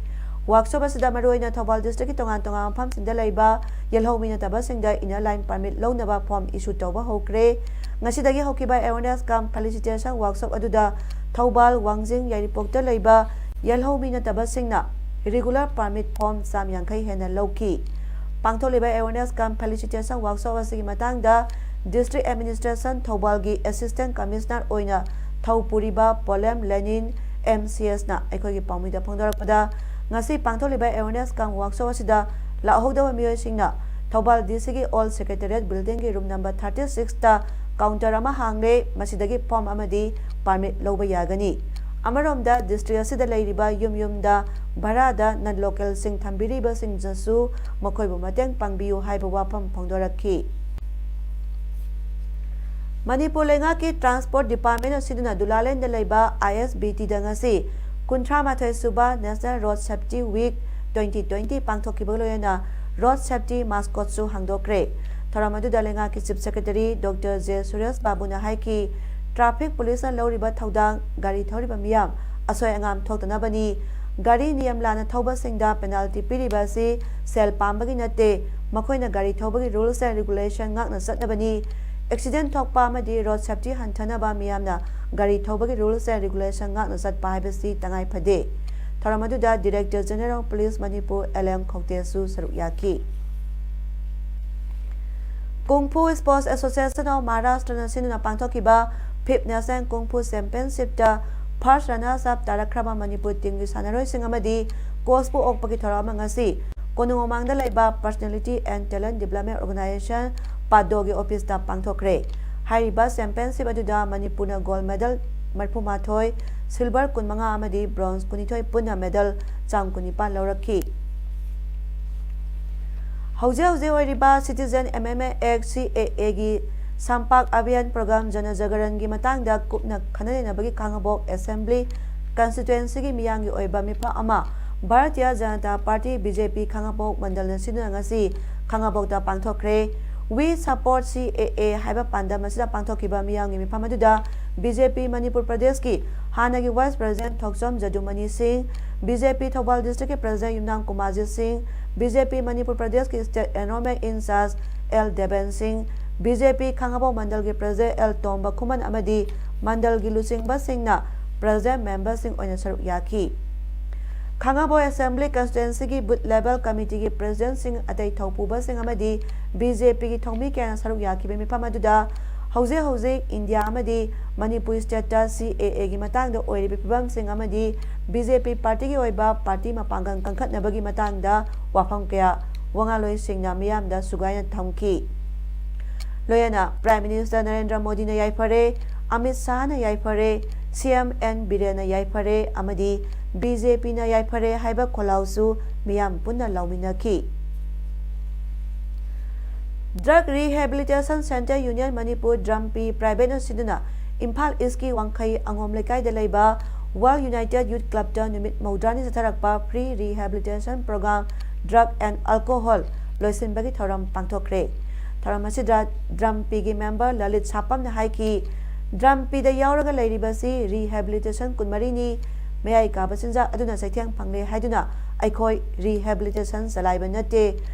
Workshop ꯑꯁꯤꯗ ꯃꯔꯨꯑꯣꯏꯅ ꯊꯧꯕꯥꯜ districtꯀꯤ ꯇꯣꯉꯥꯟ ꯇꯣꯉꯥꯟꯕ ꯃꯐꯝꯁꯤꯡꯗ ꯂꯩꯕ ꯌꯦꯜꯍꯧꯃꯤ ꯅꯠꯇꯕꯁꯤꯡꯗ Inner Line Permit ꯂꯧꯅꯕ form issue ꯇꯧꯕ ꯍꯧꯈ꯭ꯔꯦ꯫ ꯉꯁꯤꯗꯒꯤ ꯍꯧꯈꯤꯕ awareness cum felicitation workshop ꯑꯗꯨꯗ ꯊꯧꯕꯥꯜ, ꯋꯥꯡꯖꯤꯡ, ꯌꯥꯏꯔꯤꯄꯣꯛꯇ ꯂꯩꯕ ꯌꯦꯜꯍꯧꯃꯤ ꯅꯠꯇꯕꯁꯤꯡꯅ regular permit form ꯆꯥꯝ ꯌꯥꯡꯈꯩ ꯍꯦꯟꯅ ꯂꯧꯈꯤ꯫ ꯄꯥꯡꯊꯣꯛꯂꯤꯕ awareness cum felicitation workshop ꯑꯁꯤꯒꯤ ꯃꯇꯥꯡꯗ District Administration ꯊꯧꯕꯥꯜꯒꯤ Assistant Commissioner ꯑꯣꯏꯅ ꯊꯧ ꯄꯨꯔꯤꯕ ꯄꯣꯂꯦꯝ ꯂꯦꯅꯤꯟ MCSꯅ ꯑꯩꯈꯣꯏꯒꯤ ꯄꯥꯎꯃꯤꯗ ꯐꯣꯡꯗꯣꯔꯛꯄꯗ, ꯉꯁꯤ ꯄꯥꯡꯊꯣꯛꯂꯤꯕ ꯑꯦꯋꯦꯔꯅꯦꯁ ꯀꯝ ꯋꯥꯛꯁꯣꯞ ꯑꯁꯤꯗ ꯂꯥꯛꯍꯧꯗꯕ ꯃꯤꯑꯣꯏꯁꯤꯡꯅ ꯊꯧꯕꯥꯜ ꯗꯤ ꯁꯤꯒꯤ ꯑꯣꯜ ꯁꯦꯀ꯭ꯔꯦꯇꯦꯔꯤꯌꯦꯠ ꯕꯤꯜꯗꯤꯡꯒꯤ ꯔꯨꯝ ꯅꯝꯕꯔ ꯊꯥꯔꯇꯤ ꯁꯤꯛꯁꯇ ꯀꯥꯎꯟꯇꯔ ꯑꯃ ꯍꯥꯡꯂꯦ, ꯃꯁꯤꯗꯒꯤ ꯐꯣꯔꯝ ꯑꯃꯗꯤ ꯄꯥꯔꯃꯤꯠ ꯂꯧꯕ ꯌꯥꯒꯅꯤ꯫ ꯑꯃꯔꯣꯝꯗ ꯗꯤꯁꯇ꯭ꯔꯤꯛ ꯑꯁꯤꯗ ꯂꯩꯔꯤꯕ ꯌꯨꯝ ꯌꯨꯝꯗ ꯚꯔꯥꯗ ꯅꯟ ꯂꯣꯀꯦꯜꯁꯤꯡ ꯊꯝꯕꯤꯔꯤꯕꯁꯤꯡꯗꯁꯨ ꯃꯈꯣꯏꯕꯨ ꯃꯇꯦꯡ ꯄꯥꯡꯕꯤꯌꯨ ꯍꯥꯏꯕ ꯋꯥꯐꯝ ꯐꯣꯡꯗꯣꯔꯛꯈꯤ꯫ ꯃꯅꯤꯄꯨꯔ ꯂꯩꯉꯥꯛꯀꯤ ꯇ꯭ꯔꯥꯟꯁꯄꯣꯔꯠ ꯗꯤꯄꯥꯔꯠꯃꯦꯟꯅ ꯁꯤꯟꯗꯨꯅ ꯗꯨꯂꯥꯂꯦꯟꯗ ꯂꯩꯕ ꯑꯥꯏ ꯑꯦꯁ ꯕꯤ ꯇꯤꯗ ꯉꯁꯤ ꯀꯨꯟꯊ꯭ꯔꯥ ꯃꯥꯊꯣꯏ ꯁꯨꯕ national road safety week twenty twenty ꯄꯥꯡꯊꯣꯛꯈꯤꯕꯒ ꯂꯣꯏꯅꯅ ꯔꯣꯗ ꯁꯦꯐꯇꯤ ꯃꯥꯁꯀꯣꯠꯁꯨ ꯍꯥꯡꯗꯣꯛꯈ꯭ꯔꯦ꯫ ꯊꯧꯔꯝ ꯑꯗꯨꯗ ꯂꯩꯉꯥꯛꯀꯤ chief secretary doctor J Suresh ꯕꯥꯕꯨꯅ ꯍꯥꯏꯈꯤ, ꯇ꯭ꯔꯥꯐꯤꯛ ꯄꯨꯂꯤꯁꯅ ꯂꯧꯔꯤꯕ ꯊꯧꯗꯥꯡ ꯒꯥꯔꯤ ꯊꯧꯔꯤꯕ ꯃꯤꯌꯥꯝ ꯑꯁꯣꯏ ꯑꯉꯥꯝ ꯊꯣꯛꯇꯅꯕꯅꯤ꯫ ꯒꯥꯔꯤ ꯅꯤꯌꯝ ꯂꯥꯟꯅ ꯊꯧꯕꯁꯤꯡꯗ ꯄꯦꯅꯥꯜꯇꯤ ꯄꯤꯔꯤꯕ ꯑꯁꯤ ꯁꯦꯜ ꯄꯥꯝꯕꯒꯤ ꯅꯠꯇꯦ, ꯃꯈꯣꯏꯅ ꯒꯥꯔꯤ ꯊꯧꯕꯒꯤ rules and regulation ꯉꯥꯛꯅ ꯆꯠꯅꯕꯅꯤ꯫ ꯑꯦꯛꯁꯤꯗꯦꯟ ꯊꯣꯛꯄ ꯑꯃꯗꯤ ꯔꯣꯗ ꯁꯦꯐꯇꯤ ꯍꯟꯊꯅꯕ ꯃꯤꯌꯥꯝꯅ ꯒꯥꯔꯤ ꯊꯧꯕꯒꯤ rules and regulation ꯉꯥꯛꯅ ꯆꯠꯄ ꯍꯥꯏꯕꯁꯤ ꯇꯉꯥꯏ ꯐꯗꯦ꯫ ꯊꯧꯔꯝ ꯑꯗꯨꯗ Director General of Police Manipur L M ꯈꯧꯇꯦꯁꯨ ꯁꯔꯨꯛ ꯌꯥꯈꯤ꯫ Kung Fu Sports Association of Maharashtra ꯅ ꯁꯤꯟꯗꯨꯅ ꯄꯥꯡꯊꯣꯛꯈꯤꯕ Fifth National Kung Fu Championship ꯇ first runners up ꯇꯥꯔꯛꯈ꯭ꯔꯕ Manipur team ꯒꯤ ꯁꯥꯟꯅꯔꯣꯏꯁꯤꯡ ꯑꯃꯗꯤ coach ꯄꯨ ꯑꯣꯛꯄꯒꯤ ꯊꯧꯔꯝ ꯑꯃ ꯉꯁꯤ ꯀꯣꯅꯨꯡ ꯃꯃꯥꯡꯗ ꯂꯩꯕ Personality and Talent Development Organization, ꯄꯥꯗꯣꯒꯤ office ꯇ ꯄꯥꯡꯊꯣꯛꯈ꯭ꯔꯦ꯫ ꯍꯥꯏꯔꯤꯕ championship ꯑꯗꯨꯗ ꯃꯅꯤꯄꯨꯔꯅ gold medal ꯃꯔꯤꯐꯨ ꯃꯥꯊꯣꯏ, silver ꯀꯨꯟꯃꯉꯥ ꯑꯃꯗꯤ bronze ꯀꯨꯟꯅꯤꯊꯣꯏ, ꯄꯨꯟꯅ medal ꯆꯥꯝ ꯀꯨꯟꯅꯤꯄꯥꯟ ꯂꯧꯔꯛꯈꯤ꯫ ꯍꯧꯖꯤꯛ ꯍꯧꯖꯤꯛ ꯑꯣꯏꯔꯤꯕ Citizen Amendment Act, C A A ꯒꯤ ꯁꯝꯄꯥꯛ ꯑꯚꯤꯌꯥꯟ program ꯖꯅ ꯖꯒꯔꯟꯒꯤ ꯃꯇꯥꯡꯗ ꯀꯨꯞꯅ ꯈꯟꯅ ꯅꯩꯅꯕꯒꯤ ꯈꯥꯉꯕꯣꯛ Assembly Constituency ꯒꯤ ꯃꯤꯌꯥꯝꯒꯤ ꯑꯣꯏꯕ ꯃꯤꯐꯝ ꯑꯃ Bharatiya Janata party, B J P, ꯈꯥꯉꯕꯣꯛ ꯃꯟꯗꯜꯅ ꯁꯤꯟꯗꯨꯅ ꯉꯁꯤ ꯈꯥꯉꯕꯣꯛꯇ ꯄꯥꯡꯊꯣꯛꯈ꯭ꯔꯦ꯫ We Support C A A ꯍꯥꯏꯕ ꯄꯥꯟꯗꯝ ꯑꯁꯤꯗ ꯄꯥꯡꯊꯣꯛꯈꯤꯕ ꯃꯤꯌꯥꯝꯒꯤ ꯃꯤꯐꯝ ꯑꯗꯨꯗ B J P ꯃꯅꯤꯄꯨꯔ ꯄ꯭ꯔꯗꯦꯁꯀꯤ ꯍꯥꯟꯅꯒꯤ vice president ꯊꯣꯛꯆꯣꯝ ꯖꯗꯨꯃꯅꯤ ꯁꯤꯡ, B J P Thoubal district ꯀꯤ president ꯌꯨꯝꯅꯥꯝ ꯀꯨꯃꯥꯔꯖꯤꯠ ꯁꯤꯡ, B J P ꯃꯅꯤꯄꯨꯔ ꯄ꯭ꯔꯗꯦꯁꯀꯤ state enrollment in charge L Deben ꯁꯤꯡ, B J P ꯈꯥꯉꯕꯣꯛ ꯃꯟꯗꯜꯒꯤ president L ꯇꯣꯝꯕ ꯈꯨꯃꯟ ꯑꯃꯗꯤ ꯃꯟꯗꯜꯒꯤ ꯂꯨꯆꯤꯡꯕꯁꯤꯡꯅ president member ꯁꯤꯡ ꯑꯣꯏꯅ ꯁꯔꯨꯛ ꯌꯥꯈꯤ꯫ ꯈꯥꯉꯕꯣꯛ Assembly Constituency ꯒꯤ booth level committee ꯒꯤ president ꯁꯤꯡ, ꯑꯇꯩ ꯊꯧꯄꯨꯕꯁꯤꯡ ꯑꯃꯗꯤ B J P ꯒꯤ ꯊꯧꯃꯤ ꯀꯌꯥꯅ ꯁꯔꯨꯛ ꯌꯥꯈꯤꯕ ꯃꯤꯐꯝ ꯑꯗꯨꯗ ꯍꯧꯖꯤꯛ ꯍꯧꯖꯤꯛ ꯏꯟꯗꯤꯌꯥ ꯑꯃꯗꯤ ꯃꯅꯤꯄꯨꯔ ꯁ꯭ꯇꯦꯠꯇ ꯁꯤ ꯑꯦ ꯑꯦꯒꯤ ꯃꯇꯥꯡꯗ ꯑꯣꯏꯔꯤꯕ ꯐꯤꯕꯝꯁꯤꯡ ꯑꯃꯗꯤ ꯕꯤ ꯖꯦ ꯄꯤ ꯄꯥꯔꯇꯤꯒꯤ ꯑꯣꯏꯕ ꯄꯥꯔꯇꯤ ꯃꯄꯥꯡꯒꯜ ꯀꯟꯈꯠꯅꯕꯒꯤ ꯃꯇꯥꯡꯗ ꯋꯥꯐꯝ ꯀꯌꯥ ꯋꯥꯉꯥꯡꯂꯣꯏꯁꯤꯡꯅ ꯃꯤꯌꯥꯝꯗ ꯁꯨꯒꯥꯏꯅ ꯊꯝꯈꯤ꯫ ꯂꯣꯏꯅꯅ ꯄ꯭ꯔꯥꯏꯝ ꯃꯤꯅꯤꯁꯇꯔ ꯅꯔꯦꯟꯗ꯭ꯔ ꯃꯣꯗꯤꯅ ꯌꯥꯏꯐꯔꯦ, ꯑꯃꯤꯠ ꯁꯥꯍꯅ ꯌꯥꯏꯐꯔꯦ, ꯁꯤ ꯑꯦꯝ ꯑꯦꯟ ꯕꯤꯔꯦꯟꯅ ꯌꯥꯏꯐꯔꯦ ꯑꯃꯗꯤ ꯕꯤ ꯖꯦ ꯄꯤꯅ ꯌꯥꯏꯐꯔꯦ ꯍꯥꯏꯕ ꯈꯣꯜꯂꯥꯎꯁꯨ ꯃꯤꯌꯥꯝ ꯄꯨꯟꯅ ꯂꯥꯎꯃꯤꯟꯅꯈꯤ꯫ Drug Rehabilitation Centre Union Manipur, ꯗ꯭ꯔꯝꯄꯤ ꯄ꯭ꯔꯥꯏꯚꯦꯠꯅ ꯁꯤꯟꯗꯨꯅ ꯏꯝꯐꯥꯜ ꯏꯁꯀꯤ ꯋꯥꯡꯈꯩ ꯑꯉꯣꯝ ꯂꯩꯀꯥꯏꯗ ꯂꯩꯕ World United Youth Clubꯇ ꯅꯨꯃꯤꯠ ꯃꯧꯗ꯭ꯔꯥꯅꯤ ꯆꯠꯊꯔꯛꯄ Free Rehabilitation Program Drug and Alcohol ꯂꯣꯏꯁꯤꯟꯕꯒꯤ ꯊꯧꯔꯝ ꯄꯥꯡꯊꯣꯛꯈ꯭ꯔꯦ꯫ ꯊꯧꯔꯝ ꯑꯁꯤꯗ ꯗ꯭ꯔꯝꯄꯤꯒꯤ ꯃꯦꯝꯕꯔ ꯂꯂꯤꯠ ꯁꯥꯄꯝꯅ ꯍꯥꯏꯈꯤ, ꯗ꯭ꯔꯝꯄꯤꯗ ꯌꯥꯎꯔꯒ ꯂꯩꯔꯤꯕꯁꯤ ꯔꯤꯍꯦꯕꯤꯂꯤꯇꯦꯁꯟ ꯀꯨꯟꯃꯔꯤꯅꯤ, ꯃꯌꯥꯏ ꯀꯥꯕ ꯆꯤꯟꯖꯥꯛ ꯑꯗꯨꯅ ꯆꯩꯊꯦꯡ ꯐꯪꯂꯦ ꯍꯥꯏꯗꯨꯅ ꯑꯩꯈꯣꯏ ꯔꯤꯍꯦꯕꯤꯂꯤꯇꯦꯁꯟ ꯆꯂꯥꯏꯕ ꯅꯠꯇꯦ꯫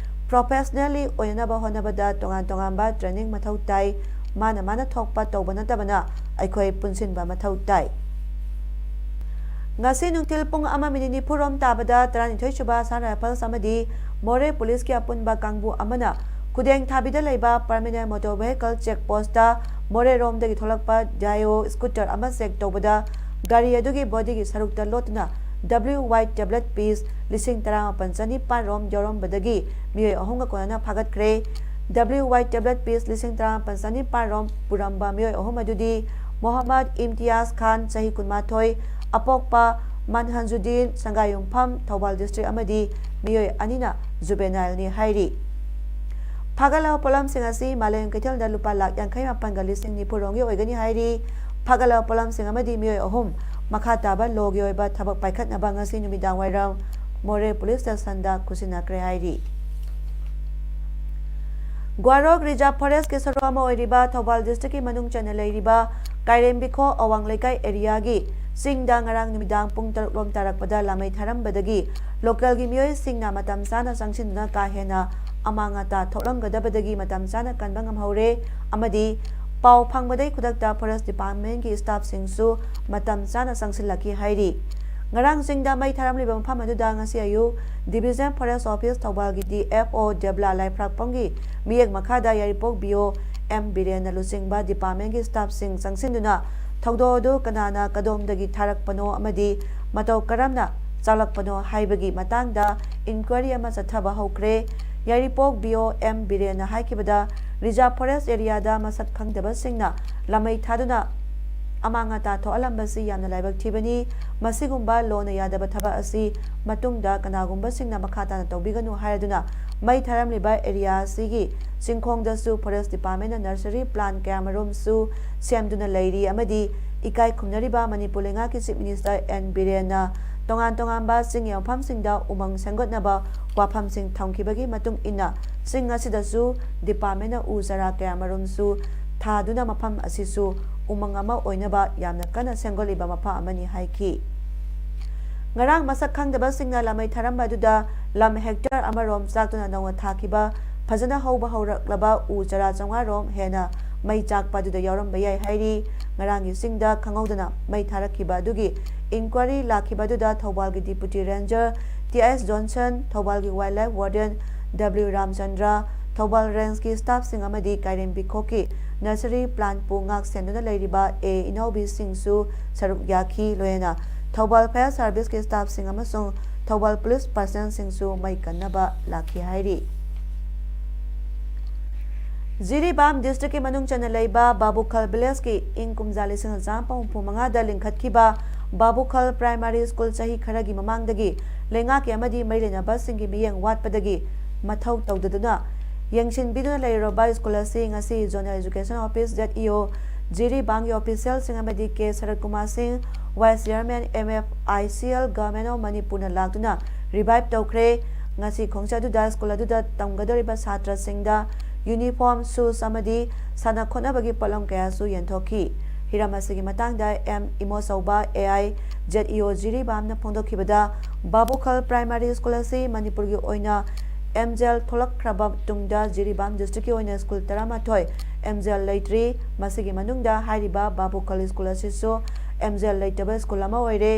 ꯄ꯭ꯔꯣꯐꯦꯁꯅꯦꯜꯂꯤ ꯑꯣꯏꯅꯅꯕ ꯍꯣꯠꯅꯕꯗ ꯇꯣꯉꯥꯟ ꯇꯣꯉꯥꯟꯕ ꯇ꯭ꯔꯦꯅꯤꯡ ꯃꯊꯧ ꯇꯥꯏ꯫ ꯃꯥꯅ ꯃꯥꯅ ꯊꯣꯛꯄ ꯇꯧꯕ ꯅꯠꯇꯕꯅ ꯑꯩꯈꯣꯏ ꯄꯨꯟꯁꯤꯟꯕ ꯃꯊꯧ ꯇꯥꯏ꯫ ꯉꯁꯤ ꯅꯨꯡꯊꯤꯜ ꯄꯨꯡ ꯑꯃ ꯃꯤꯅꯤꯠ ꯅꯤꯐꯨ ꯔꯣꯝ ꯇꯥꯕꯗ ꯇꯔꯥꯅꯤꯊꯣꯏ ꯁꯨꯕ ꯑꯁꯥꯝ ꯔꯥꯏꯐꯜꯁ ꯑꯃꯗꯤ ꯃꯣꯔꯦ ꯄꯨꯂꯤꯁꯀꯤ ꯑꯄꯨꯟꯕ ꯀꯥꯡꯕꯨ ꯑꯃꯅ ꯈꯨꯗꯦꯡ ꯊꯥꯕꯤꯗ ꯂꯩꯕ permanent motor vehicle check post ꯃꯣꯔꯦꯔꯣꯝꯗꯒꯤ ꯊꯣꯛꯂꯛꯄ ꯗꯥꯏꯑꯣ ꯁ꯭ꯀꯨꯇꯔ ꯑꯃ ꯆꯦꯛ ꯇꯧꯕꯗ ꯒꯥꯔꯤ ꯑꯗꯨꯒꯤ ꯕꯣꯗꯤꯒꯤ ꯁꯔꯨꯛꯇ ꯂꯣꯠꯇꯨꯅ ꯗꯕ꯭ꯂꯤꯎ ꯋꯥꯏ ꯇꯦꯕ꯭ꯂꯦꯠ ꯄꯤꯁ ꯂꯤꯁꯤꯡ ꯇꯔꯥꯃꯥꯄꯟ ꯆꯅꯤꯄꯥꯟ ꯔꯣꯝ ꯌꯥꯎꯔꯝꯕꯗꯒꯤ ꯃꯤꯑꯣꯏ ꯑꯍꯨꯝꯒ ꯀꯣꯟꯅꯅ ꯐꯥꯒꯠꯈ꯭ꯔꯦ꯫ ꯗꯕ꯭ꯂꯤꯎ ꯋꯥꯏ ꯇꯦꯕ꯭ꯂꯦꯠ ꯄꯤꯁ ꯂꯤꯁꯤꯡ ꯇꯔꯥꯃꯥꯄꯟ ꯆꯅꯤꯄꯥꯟ ꯔꯣꯝ ꯄꯨꯔꯝꯕ ꯃꯤꯑꯣꯏ ꯑꯍꯨꯝ ꯑꯗꯨꯗꯤ ꯃꯣꯍꯝꯃꯗ ꯏꯝꯇꯤꯌꯥꯖ ꯈꯥꯟ, ꯆꯍꯤ ꯀꯨꯟꯃꯥꯊꯣꯏ, ꯑꯄꯣꯛꯄ ꯃꯟꯍꯟꯖꯨꯗꯤꯟ, ꯁꯪꯒꯥꯏꯌꯨꯝꯐꯝ, ꯊꯧꯕꯥꯜ ꯗꯤꯁꯇ꯭ꯔꯤꯛ ꯑꯃꯗꯤ ꯃꯤꯑꯣꯏ ꯑꯅꯤꯅ ꯖꯨꯕꯦꯅꯥꯏꯜꯅꯤ ꯍꯥꯏꯔꯤ꯫ ꯐꯥꯒꯠꯂꯕ ꯄꯣꯠꯂꯝꯁꯤꯡ ꯑꯁꯤ ꯃꯥꯂꯦꯝ ꯀꯩꯊꯦꯜꯗ ꯂꯨꯄꯥ ꯂꯥꯈ ꯌꯥꯡꯈꯩ ꯃꯥꯄꯟꯒ ꯂꯤꯁꯤꯡ ꯅꯤꯐꯨ ꯔꯣꯝꯒꯤ ꯑꯣꯏꯒꯅꯤ ꯍꯥꯏꯔꯤ꯫ ꯐꯥꯒꯠꯂꯕ ꯄꯣꯠꯂꯝꯁꯤꯡ ꯑꯃꯗꯤ ꯃꯤꯑꯣꯏ ꯑꯍꯨꯝ ꯃꯈꯥ ꯇꯥꯕ ꯂꯣꯒꯤ ꯑꯣꯏꯕ ꯊꯕꯛ ꯄꯥꯏꯈꯠꯅꯕ ꯉꯁꯤ ꯅꯨꯃꯤꯗꯥꯡ ꯋꯥꯏꯔꯝ ꯃꯣꯔꯦ ꯄꯨꯂꯤꯁ ꯁ꯭ꯇꯦꯁꯟꯗ ꯈꯨꯠꯁꯤꯟꯅꯈ꯭ꯔꯦ ꯍꯥꯏꯔꯤ꯫ ꯒ꯭ꯋꯥꯔꯣꯛ ꯔꯤꯖꯥꯔꯚ ꯐꯣꯔꯦꯁ꯭ꯠꯀꯤ ꯁꯔꯨꯛ ꯑꯃ ꯑꯣꯏꯔꯤꯕ ꯊꯧꯕꯥꯜ ꯗꯤꯁꯇ꯭ꯔꯤꯛꯀꯤ ꯃꯅꯨꯡ ꯆꯟꯅ ꯂꯩꯔꯤꯕ ꯀꯥꯏꯔꯦꯝꯕꯤꯈꯣ ꯑꯋꯥꯡ ꯂꯩꯀꯥꯏ ꯑꯦꯔꯤꯌꯥꯒꯤ ꯆꯤꯡꯗ ꯉꯔꯥꯡ ꯅꯨꯃꯤꯗꯥꯡ ꯄꯨꯡ ꯇꯔꯨꯛ ꯂꯣꯝ ꯇꯥꯔꯛꯄꯗ ꯂꯥꯃꯩ ꯊꯥꯔꯝꯕꯗꯒꯤ ꯂꯣꯀꯦꯜꯒꯤ ꯃꯤꯑꯣꯏꯁꯤꯡꯅ ꯃꯇꯝ ꯆꯥꯅ ꯆꯪꯁꯤꯟꯗꯨꯅ ꯀꯥ ꯍꯦꯟꯅ ꯑꯃꯥꯡ ꯑꯇꯥ ꯊꯣꯛꯂꯝꯒꯗꯕꯗꯒꯤ ꯃꯇꯝ ꯆꯥꯅ ꯀꯟꯕ ꯉꯝꯍꯧꯔꯦ ꯑꯃꯗꯤ ꯄꯥꯎ ꯐꯪꯕꯗꯒꯤ ꯈꯨꯗꯛꯇ ꯐꯣꯔꯦꯁ꯭ꯠ ꯗꯤꯄꯥꯔꯠꯃꯦꯟꯠꯀꯤ ꯁ꯭ꯇꯥꯐꯁꯤꯡꯁꯨ ꯃꯇꯝ ꯆꯥꯅ ꯆꯪꯁꯤꯜꯂꯛꯈꯤ ꯍꯥꯏꯔꯤ꯫ ꯉꯔꯥꯡ ꯆꯤꯡꯗ ꯃꯩ ꯊꯥꯔꯝꯂꯤꯕ ꯃꯐꯝ ꯑꯗꯨꯗ ꯉꯁꯤ ꯑꯌꯨꯛ ꯗꯤꯕꯤꯖꯟ ꯐꯣꯔꯦꯁ꯭ꯠ ꯑꯣꯐꯤꯁ ꯊꯧꯕꯥꯜꯒꯤ ꯗꯤ ꯑꯦꯐ ꯑꯣ ꯗꯦꯕꯂꯥ ꯂꯥꯏꯐ꯭ꯔꯥꯛꯄꯝꯒꯤ ꯃꯤꯠꯌꯦꯡ ꯃꯈꯥꯗ ꯌꯥꯏꯔꯤꯄꯣꯛ ꯕꯤ ꯑꯣ ꯑꯦꯝ ꯕꯤꯔꯦꯟꯅ ꯂꯨꯆꯤꯡꯕ ꯗꯤꯄꯥꯔꯠꯃꯦꯟꯒꯤ ꯁ꯭ꯇꯥꯐꯁꯤꯡ ꯆꯪꯁꯤꯟꯗꯨꯅ ꯊꯧꯗꯣꯛ ꯑꯗꯨ ꯀꯅꯥꯅ ꯀꯗꯣꯝꯗꯒꯤ ꯊꯥꯔꯛꯄꯅꯣ ꯑꯃꯗꯤ ꯃꯇꯧ ꯀꯔꯝꯅ ꯆꯥꯎꯂꯛꯄꯅꯣ ꯍꯥꯏꯕꯒꯤ ꯃꯇꯥꯡꯗ ꯏꯟꯀ꯭ꯋꯥꯏꯔꯤ ꯑꯃ ꯆꯠꯊꯕ ꯍꯧꯈ꯭ꯔꯦ꯫ ꯌꯥꯏꯔꯤꯄꯣꯛ ꯕꯤ ꯑꯣ ꯑꯦꯝ ꯕꯤꯔꯦꯟꯅ ꯍꯥꯏꯈꯤꯕꯗ, ꯔꯤꯖꯥꯔꯚ ꯐꯣꯔꯦꯁ ꯑꯦꯔꯤꯌꯥꯗ ꯃꯁꯛ ꯈꯪꯗꯕꯁꯤꯡꯅ ꯂꯥꯃꯩ ꯊꯥꯗꯨꯅ ꯑꯃꯥꯡ ꯑꯇꯥ ꯊꯣꯛꯍꯜꯂꯝꯕꯁꯤ ꯌꯥꯝꯅ ꯂꯥꯏꯕꯛ ꯊꯤꯕꯅꯤ꯫ ꯃꯁꯤꯒꯨꯝꯕ ꯂꯣꯅ ꯌꯥꯗꯕ ꯊꯕꯛ ꯑꯁꯤ ꯃꯇꯨꯡꯗ ꯀꯅꯥꯒꯨꯝꯕꯁꯤꯡꯅ ꯃꯈꯥ ꯇꯥꯅ ꯇꯧꯕꯤꯒꯅꯨ ꯍꯥꯏꯔꯗꯨꯅ ꯃꯩ ꯊꯥꯔꯝꯂꯤꯕ ꯑꯦꯔꯤꯌꯥ ꯑꯁꯤꯒꯤ ꯆꯤꯡꯈꯣꯡꯗꯁꯨ ꯐꯣꯔꯦꯁ ꯗꯤꯄꯥꯔꯠꯃꯦꯟꯅ ꯅꯔꯁꯔꯤ ꯄ꯭ꯂꯥꯟ ꯀꯌꯥꯃꯔꯨꯝꯁꯨ ꯁꯦꯝꯗꯨꯅ ꯂꯩꯔꯤ ꯑꯃꯗꯤ ꯏꯀꯥꯏ ꯈꯨꯝꯅꯔꯤꯕ ꯃꯅꯤꯄꯨꯔ ꯂꯩꯉꯥꯛꯀꯤ ꯆꯤꯐ ꯃꯤꯅꯤꯁꯇꯔ ꯑꯦꯟ ꯕꯤꯔꯦꯟꯅ ꯇꯣꯉꯥꯟ ꯇꯣꯉꯥꯟꯕ ꯆꯤꯡꯒꯤ ꯃꯐꯝꯁꯤꯡꯗ ꯎꯃꯪ ꯁꯦꯝꯒꯠꯅꯕ ꯋꯥꯐꯝꯁꯤꯡ ꯊꯝꯈꯤꯕꯒꯤ ꯃꯇꯨꯡ ꯏꯟꯅ ꯆꯤꯡ ꯑꯁꯤꯗꯁꯨ ꯗꯤꯄꯥꯔꯠꯃꯦꯟꯅ ꯎ ꯆꯥꯔꯥ ꯀꯌꯥꯃꯔꯨꯝꯁꯨ ꯊꯥꯗꯨꯅ ꯃꯐꯝ ꯑꯁꯤꯁꯨ ꯎꯃꯪ ꯑꯃ ꯑꯣꯏꯅꯕ ꯌꯥꯝꯅ ꯀꯟꯅ ꯁꯦꯝꯒꯠꯂꯤꯕ ꯃꯐꯝ ꯑꯃꯅꯤ ꯍꯥꯏꯈꯤ꯫ ꯉꯔꯥꯡ ꯃꯁꯛ ꯈꯪꯗꯕꯁꯤꯡꯅ ꯂꯥꯃꯩ ꯊꯥꯔꯝꯕ ꯑꯗꯨꯗ ꯂꯝ ꯍꯦꯛꯇꯔ ꯑꯃꯔꯣꯝ ꯆꯥꯛꯇꯨꯅ ꯅꯧꯅ ꯊꯥꯈꯤꯕ ꯐꯖꯅ ꯍꯧꯕ ꯍꯧꯔꯛꯂꯕ ꯎ ꯆꯥꯔꯥ ꯆꯥꯝꯃꯉꯥ ꯔꯣꯝ ꯍꯦꯟꯅ ꯃꯩ ꯆꯥꯛꯄ ꯑꯗꯨꯗ ꯌꯥꯎꯔꯝꯕ ꯌꯥꯏ ꯍꯥꯏꯔꯤ꯫ ꯉꯔꯥꯡꯒꯤ ꯆꯤꯡꯗ ꯈꯪꯍꯧꯗꯅ ꯃꯩ ꯊꯥꯔꯛꯈꯤꯕ ꯑꯗꯨꯒꯤ ꯏꯟꯀ꯭ꯋꯥꯔꯤ ꯂꯥꯛꯈꯤꯕ ꯑꯗꯨꯗ ꯊꯧꯕꯥꯜꯒꯤ deputy ranger T S Johnson, ꯊꯧꯕꯥꯜꯒꯤ wildlife warden W Ramchandra, Thoubal ꯔꯦꯟꯖꯀꯤ ꯁ꯭ꯇꯥꯐꯁꯤꯡ ꯑꯃꯗꯤ ꯀꯥꯏꯔꯦꯝꯕꯤ ꯈꯣꯛꯀꯤ ꯅꯔꯁꯔꯤ ꯄ꯭ꯂꯥꯟꯄꯨ ꯉꯥꯛ ꯁꯦꯟꯗꯨꯅ ꯂꯩꯔꯤꯕ ꯑꯦ ꯏꯅꯥꯎꯕꯤꯁꯤꯡꯁꯨ ꯁꯔꯨꯛ ꯌꯥꯈꯤ꯫ ꯂꯣꯏꯅꯅ ꯊꯧꯕꯥꯜ ꯐꯥꯌꯔ ꯁꯥꯔꯚꯤꯁꯀꯤ ꯁ꯭ꯇꯥꯐꯁꯤꯡ ꯑꯃꯁꯨꯡ ꯊꯧꯕꯥꯜ ꯄꯨꯂꯤꯁ ꯄꯥꯔꯁꯅꯦꯜꯁꯤꯡꯁꯨ ꯃꯩ ꯀꯟꯅꯕ ꯂꯥꯛꯈꯤ ꯍꯥꯏꯔꯤ꯫ ꯖꯤꯔꯤꯕꯥꯝ ꯗꯤꯁꯇ꯭ꯔꯤꯛꯀꯤ ꯃꯅꯨꯡ ꯆꯟꯅ ꯂꯩꯕ ꯕꯥꯕꯨꯈꯜ ꯚꯤꯂꯦꯖꯀꯤ ꯏꯪ ꯀꯨꯝꯖꯥ ꯂꯤꯁꯤꯡ ꯑꯃ ꯆꯥꯃꯥꯄꯟ ꯍꯨꯝꯐꯨ ꯃꯉꯥꯗ ꯂꯤꯡꯈꯠꯈꯤꯕ ꯕꯥꯕꯨꯈꯜ ꯄ꯭ꯔꯥꯏꯃꯥꯔꯤ ꯁ꯭ꯀꯨꯜ ꯆꯍꯤ ꯈꯔꯒꯤ ꯃꯃꯥꯡꯗꯒꯤ ꯂꯩꯉꯥꯛꯀꯤ ꯑꯃꯗꯤ ꯃꯔꯤ ꯂꯩꯅꯕꯁꯤꯡꯒꯤ ꯃꯤꯠꯌꯦꯡ ꯋꯥꯠꯄꯗꯒꯤ ꯃꯊꯧ ꯇꯧꯗꯗꯨꯅ ꯌꯦꯡꯁꯤꯟꯕꯤꯗꯨꯅ ꯂꯩꯔꯨꯔꯕ ꯁ꯭ꯀꯨꯜ ꯑꯁꯤ ꯉꯁꯤ zonal education office, Z E ꯑꯣ, ꯖꯤꯔꯤꯕꯥꯝꯒꯤ ꯑꯣꯐꯤꯁꯤꯌꯦꯜꯁꯤꯡ ꯑꯃꯗꯤ ꯀꯦ ꯁꯔꯠ ꯀꯨꯃꯥꯔ ꯁꯤꯡ, wise chairman, M F I C L, government of ꯃꯅꯤꯄꯨꯔꯅ ꯂꯥꯛꯇꯨꯅ ꯔꯤꯚꯥꯏꯚ ꯇꯧꯈ꯭ꯔꯦ꯫ ꯉꯁꯤ ꯈꯣꯡꯆꯠ ꯑꯗꯨꯗ ꯁ꯭ꯀꯨꯜ ꯑꯗꯨꯗ ꯇꯝꯒꯗꯧꯔꯤꯕ ꯁꯥꯇ꯭ꯔꯁꯤꯡꯗ ꯌꯨꯅꯤꯐꯣꯔꯝ, ꯁꯨꯁ ꯑꯃꯗꯤ ꯁꯥꯟꯅ ꯈꯣꯠꯅꯕꯒꯤ ꯄꯣꯠꯂꯝ ꯀꯌꯥꯁꯨ ꯌꯦꯟꯊꯣꯛꯈꯤ꯫ ꯍꯤꯔꯝ ꯑꯁꯤꯒꯤ ꯃꯇꯥꯡꯗ M ꯏꯃꯣꯆꯧꯕ, A I Z E ꯑꯣ ꯖꯤꯔꯤꯕꯥꯝꯅ ꯐꯣꯡꯗꯣꯛꯈꯤꯕꯗ, ꯕꯥꯕꯨꯈꯜ ꯄ꯭ꯔꯥꯏꯃꯥꯔꯤ ꯁ꯭ꯀꯨꯜ ꯑꯁꯤ ꯃꯅꯤꯄꯨꯔꯒꯤ ꯑꯣꯏꯅ ꯑꯦꯝꯖꯦꯜ ꯊꯣꯛꯂꯛꯈ꯭ꯔꯕ ꯇꯨꯡꯗ ꯖꯤꯔꯤꯕꯥꯝ ꯗꯤꯁꯇ꯭ꯔꯤꯛꯀꯤ ꯑꯣꯏꯅ ꯁ꯭ꯀꯨꯜ ꯇꯔꯥꯃꯥꯊꯣꯏ ꯑꯦꯝꯖꯦꯜ ꯂꯩꯇ꯭ꯔꯤ꯫ ꯃꯁꯤꯒꯤ ꯃꯅꯨꯡꯗ ꯍꯥꯏꯔꯤꯕ ꯕꯥꯕꯨꯈꯜ ꯁ꯭ꯀꯨꯜ ꯑꯁꯤꯁꯨ ꯑꯦꯝꯖꯦꯜ ꯂꯩꯇꯕ ꯁ꯭ꯀꯨꯜ ꯑꯃ ꯑꯣꯏꯔꯦ꯫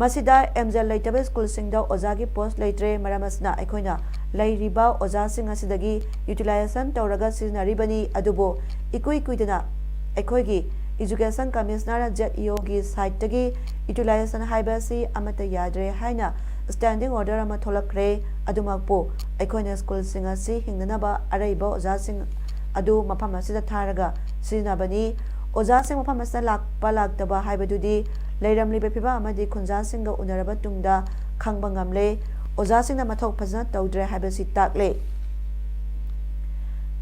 ꯃꯁꯤꯗ ꯑꯦꯝꯖꯦꯜ ꯂꯩꯇꯕ ꯁ꯭ꯀꯨꯜꯁꯤꯡꯗ ꯑꯣꯖꯥꯒꯤ ꯄꯣꯁ ꯂꯩꯇ꯭ꯔꯦ꯫ ꯃꯔꯝ ꯑꯁꯤꯅ ꯑꯩꯈꯣꯏꯅ ꯂꯩꯔꯤꯕ ꯑꯣꯖꯥꯁꯤꯡ ꯑꯁꯤꯗꯒꯤ ꯌꯨꯇꯤꯂꯥꯏꯖꯦꯁꯟ ꯇꯧꯔꯒ ꯁꯤꯖꯤꯟꯅꯔꯤꯕꯅꯤ꯫ ꯑꯗꯨꯕꯨ ꯏꯀꯨꯏ ꯀꯨꯏꯗꯅ ꯑꯩꯈꯣꯏꯒꯤ ꯏꯖꯨꯀꯦꯁꯟ ꯀꯃꯤꯁꯅꯔ, ꯖꯦꯠ ꯏ ꯑꯣꯒꯤ ꯁꯥꯏꯠꯇꯒꯤ ꯌꯨꯇꯤꯂꯥꯏꯖꯦꯁꯟ ꯍꯥꯏꯕ ꯑꯁꯤ ꯑꯃꯠꯇ ꯌꯥꯗ꯭ꯔꯦ ꯍꯥꯏꯅ ꯁ꯭ꯇꯦꯟꯗꯤꯡ ꯑꯣꯔꯗꯔ ꯑꯃ ꯊꯣꯛꯂꯛꯈ꯭ꯔꯦ꯫ ꯑꯗꯨꯃꯛꯄꯨ ꯑꯩꯈꯣꯏꯅ ꯁ꯭ꯀꯨꯜꯁꯤꯡ ꯑꯁꯤ ꯍꯤꯡꯅꯅꯕ ꯑꯔꯩꯕ ꯑꯣꯖꯥꯁꯤꯡ ꯑꯗꯨ ꯃꯐꯝ ꯑꯁꯤꯗ ꯊꯥꯔꯒ ꯁꯤꯖꯤꯟꯅꯕꯅꯤ꯫ ꯑꯣꯖꯥꯁꯤꯡ ꯃꯐꯝ ꯑꯁꯤꯗ ꯂꯥꯛꯄ ꯂꯥꯛꯇꯕ ꯍꯥꯏꯕꯗꯨꯗꯤ ꯂꯩꯔꯝꯂꯤꯕ ꯐꯤꯕꯝ ꯑꯃꯗꯤ ꯈꯨꯟꯖꯥꯁꯤꯡꯒ ꯎꯅꯔꯕ ꯇꯨꯡꯗ ꯈꯪꯕ ꯉꯝꯂꯦ꯫ ꯑꯣꯖꯥꯁꯤꯡꯅ ꯃꯊꯧ ꯐꯖꯅ ꯇꯧꯗ꯭ꯔꯦ ꯍꯥꯏꯕꯁꯤ ꯇꯥꯛꯂꯦ꯫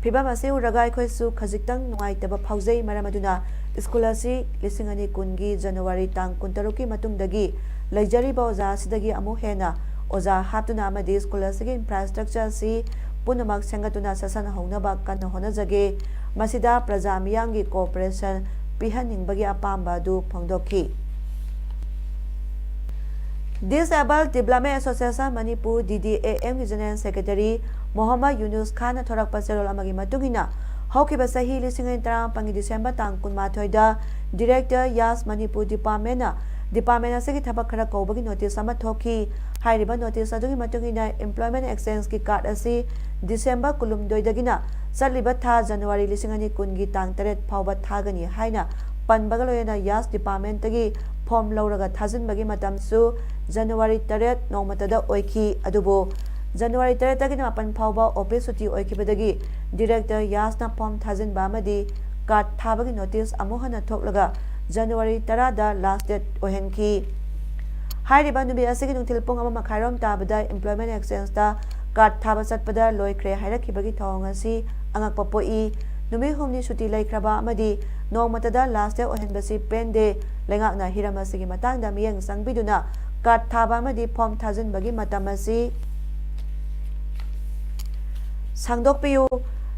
ꯐꯤꯕꯝ ꯑꯁꯤ ꯎꯔꯒ ꯑꯩꯈꯣꯏꯁꯨ ꯈꯖꯤꯛꯇꯪ ꯅꯨꯡꯉꯥꯏꯇꯕ ꯐꯥꯎꯖꯩ꯫ ꯃꯔꯝ ꯑꯗꯨꯅ ꯁ꯭ꯀꯨꯜ ꯑꯁꯤ ꯂꯤꯁꯤꯡ ꯑꯅꯤ ꯀꯨꯟꯒꯤ ꯖꯅꯋꯥꯔꯤ ꯇꯥꯡ ꯀꯨꯟꯇꯔꯨꯛꯀꯤ ꯃꯇꯨꯡꯗꯒꯤ ꯂꯩꯖꯔꯤꯕ ꯑꯣꯖꯥ ꯑꯁꯤꯗꯒꯤ ꯑꯃꯨꯛ ꯍꯦꯟꯅ ꯑꯣꯖꯥ ꯍꯥꯞꯇꯨꯅ ꯑꯃꯗꯤ ꯁ꯭ꯀꯨꯜ ꯑꯁꯤꯒꯤ ꯏꯟꯐ꯭ꯔꯥꯁ꯭ꯇ꯭ꯔꯛꯆꯔ ꯑꯁꯤ ꯄꯨꯝꯅꯃꯛ ꯁꯦꯝꯒꯠꯇꯨꯅ ꯆꯠꯁꯟꯍꯧꯅꯕ ꯀꯟꯅ ꯍꯣꯠꯅꯖꯒꯦ꯫ ꯃꯁꯤꯗ ꯄ꯭ꯔꯖꯥ ꯃꯤꯌꯥꯝꯒꯤ ꯀꯣꯑꯣꯄꯔꯦꯁꯟ ꯄꯤꯍꯟꯅꯤꯡꯕꯒꯤ ꯑꯄꯥꯝꯕ ꯑꯗꯨ ꯐꯣꯡꯗꯣꯛꯈꯤ꯫ Disabled Development Association Manipur, ꯗꯤ ꯗꯤ ꯑꯦ ꯑꯦꯝꯒꯤ ꯖꯦꯅꯔꯦꯜ ꯁꯦꯀ꯭ꯔꯦꯇꯔꯤ ꯃꯣꯍꯝꯃꯗ ꯌꯨꯅꯨꯁ ꯈꯥꯟꯅ ꯊꯣꯔꯛꯄ ꯆꯦꯔꯣꯜ ꯑꯃꯒꯤ ꯃꯇꯨꯡ ꯏꯟꯅ, ꯍꯧꯈꯤꯕ ꯆꯍꯤ ꯂꯤꯁꯤꯡ ꯑꯅꯤ ꯇꯔꯥꯃꯥꯄꯟꯒꯤ ꯗꯤꯁꯦꯝꯕꯔ ꯇꯥꯡ ꯀꯨꯟꯃꯥꯊꯣꯏꯗ ꯗꯤꯔꯦꯛꯇꯔ ꯌꯥꯁ ꯃꯅꯤꯄꯨꯔ ꯗꯤꯄꯥꯔꯠꯃꯦꯟꯅ ꯗꯤꯄꯥꯔꯠꯃꯦꯟ ꯑꯁꯤꯒꯤ ꯊꯕꯛ ꯈꯔ ꯀꯧꯕꯒꯤ ꯅꯣꯇꯤꯁ ꯑꯃ ꯊꯣꯛꯈꯤ꯫ ꯍꯥꯏꯔꯤꯕ ꯅꯣꯇꯤꯁ ꯑꯗꯨꯒꯤ ꯃꯇꯨꯡ ꯏꯟꯅ, employment exchangeꯀꯤ ꯀꯥꯔꯗ ꯑꯁꯤ ꯗꯤꯁꯦꯝꯕꯔ ꯀꯨꯟꯍꯨꯝꯗꯣꯏꯗꯒꯤꯅ ꯆꯠꯂꯤꯕ ꯊꯥ ꯖꯅꯋꯥꯔꯤ ꯂꯤꯁꯤꯡ ꯑꯅꯤ ꯀꯨꯟꯒꯤ ꯇꯥꯡ ꯇꯔꯦꯠ ꯐꯥꯎꯕ ꯊꯥꯒꯅꯤ ꯍꯥꯏꯅ ꯄꯟꯕꯒ ꯂꯣꯏꯅꯅ ꯌꯥꯁ ꯗꯤꯄꯥꯔꯠꯃꯦꯟꯇꯒꯤ ꯐꯣꯔꯝ ꯂꯧꯔꯒ ꯊꯥꯖꯤꯟꯕꯒꯤ ꯃꯇꯝꯁꯨ ꯖꯅꯋꯥꯔꯤ ꯇꯔꯦꯠ ꯅꯣꯡꯃꯇꯗ ꯑꯣꯏꯈꯤ꯫ ꯑꯗꯨꯕꯨ ꯖꯅꯋꯥꯔꯤ ꯇꯔꯦꯠꯇꯒꯤꯅ ꯃꯥꯄꯟ ꯐꯥꯎꯕ ꯑꯣꯐꯤꯁ ꯁꯨꯇꯤ ꯑꯣꯏꯈꯤꯕꯗꯒꯤ ꯗꯤꯔꯦꯛꯇꯔ ꯌꯥꯁꯅ ꯐꯣꯔꯝ ꯊꯥꯖꯤꯟꯕ ꯑꯃꯗꯤ ꯀꯥꯔꯗ ꯊꯥꯕꯒꯤ ꯅꯣꯇꯤꯁ ꯑꯃꯨꯛ ꯍꯟꯅ ꯊꯣꯛꯂꯒ ꯖꯅꯋꯥꯔꯤ ꯇꯔꯥꯗ ꯂꯥꯁ ꯗꯦꯠ ꯑꯣꯏꯍꯟꯈꯤ꯫ ꯍꯥꯏꯔꯤꯕ ꯅꯨꯃꯤꯠ ꯑꯁꯤꯒꯤ ꯅꯨꯡꯊꯤꯜ ꯄꯨꯡ ꯑꯃ ꯃꯈꯥꯏꯔꯣꯝ ꯇꯥꯕꯗ employment exchangeꯇ ꯀꯥꯔꯗ ꯊꯥꯕ ꯆꯠꯄꯗ ꯂꯣꯏꯈ꯭ꯔꯦ ꯍꯥꯏꯔꯛꯈꯤꯕꯒꯤ ꯊꯧꯑꯣꯡ ꯑꯁꯤ ꯑꯉꯛꯄ ꯄꯣꯛꯏ꯫ ꯅꯨꯃꯤꯠ ꯍꯨꯝꯅꯤ ꯁꯨꯇꯤ ꯂꯩꯈ꯭ꯔꯕ ꯑꯃꯗꯤ ꯅꯣꯡꯃꯇꯗ ꯂꯥꯁ ꯗꯦꯠ ꯑꯣꯏꯍꯟꯕꯁꯤ ꯄꯦꯟꯗꯦ꯫ ꯂꯩꯉꯥꯛꯅ ꯍꯤꯔꯝ ꯑꯁꯤꯒꯤ ꯃꯇꯥꯡꯗ ꯃꯤꯠꯌꯦꯡ ꯆꯪꯕꯤꯗꯨꯅ ꯀꯥꯔꯗ ꯊꯥꯕ ꯑꯃꯗꯤ ꯐꯣꯔꯝ ꯊꯥꯖꯤꯟꯕꯒꯤ ꯃꯇꯝ ꯑꯁꯤ ꯁꯥꯡꯗꯣꯛꯄꯤꯌꯨ꯫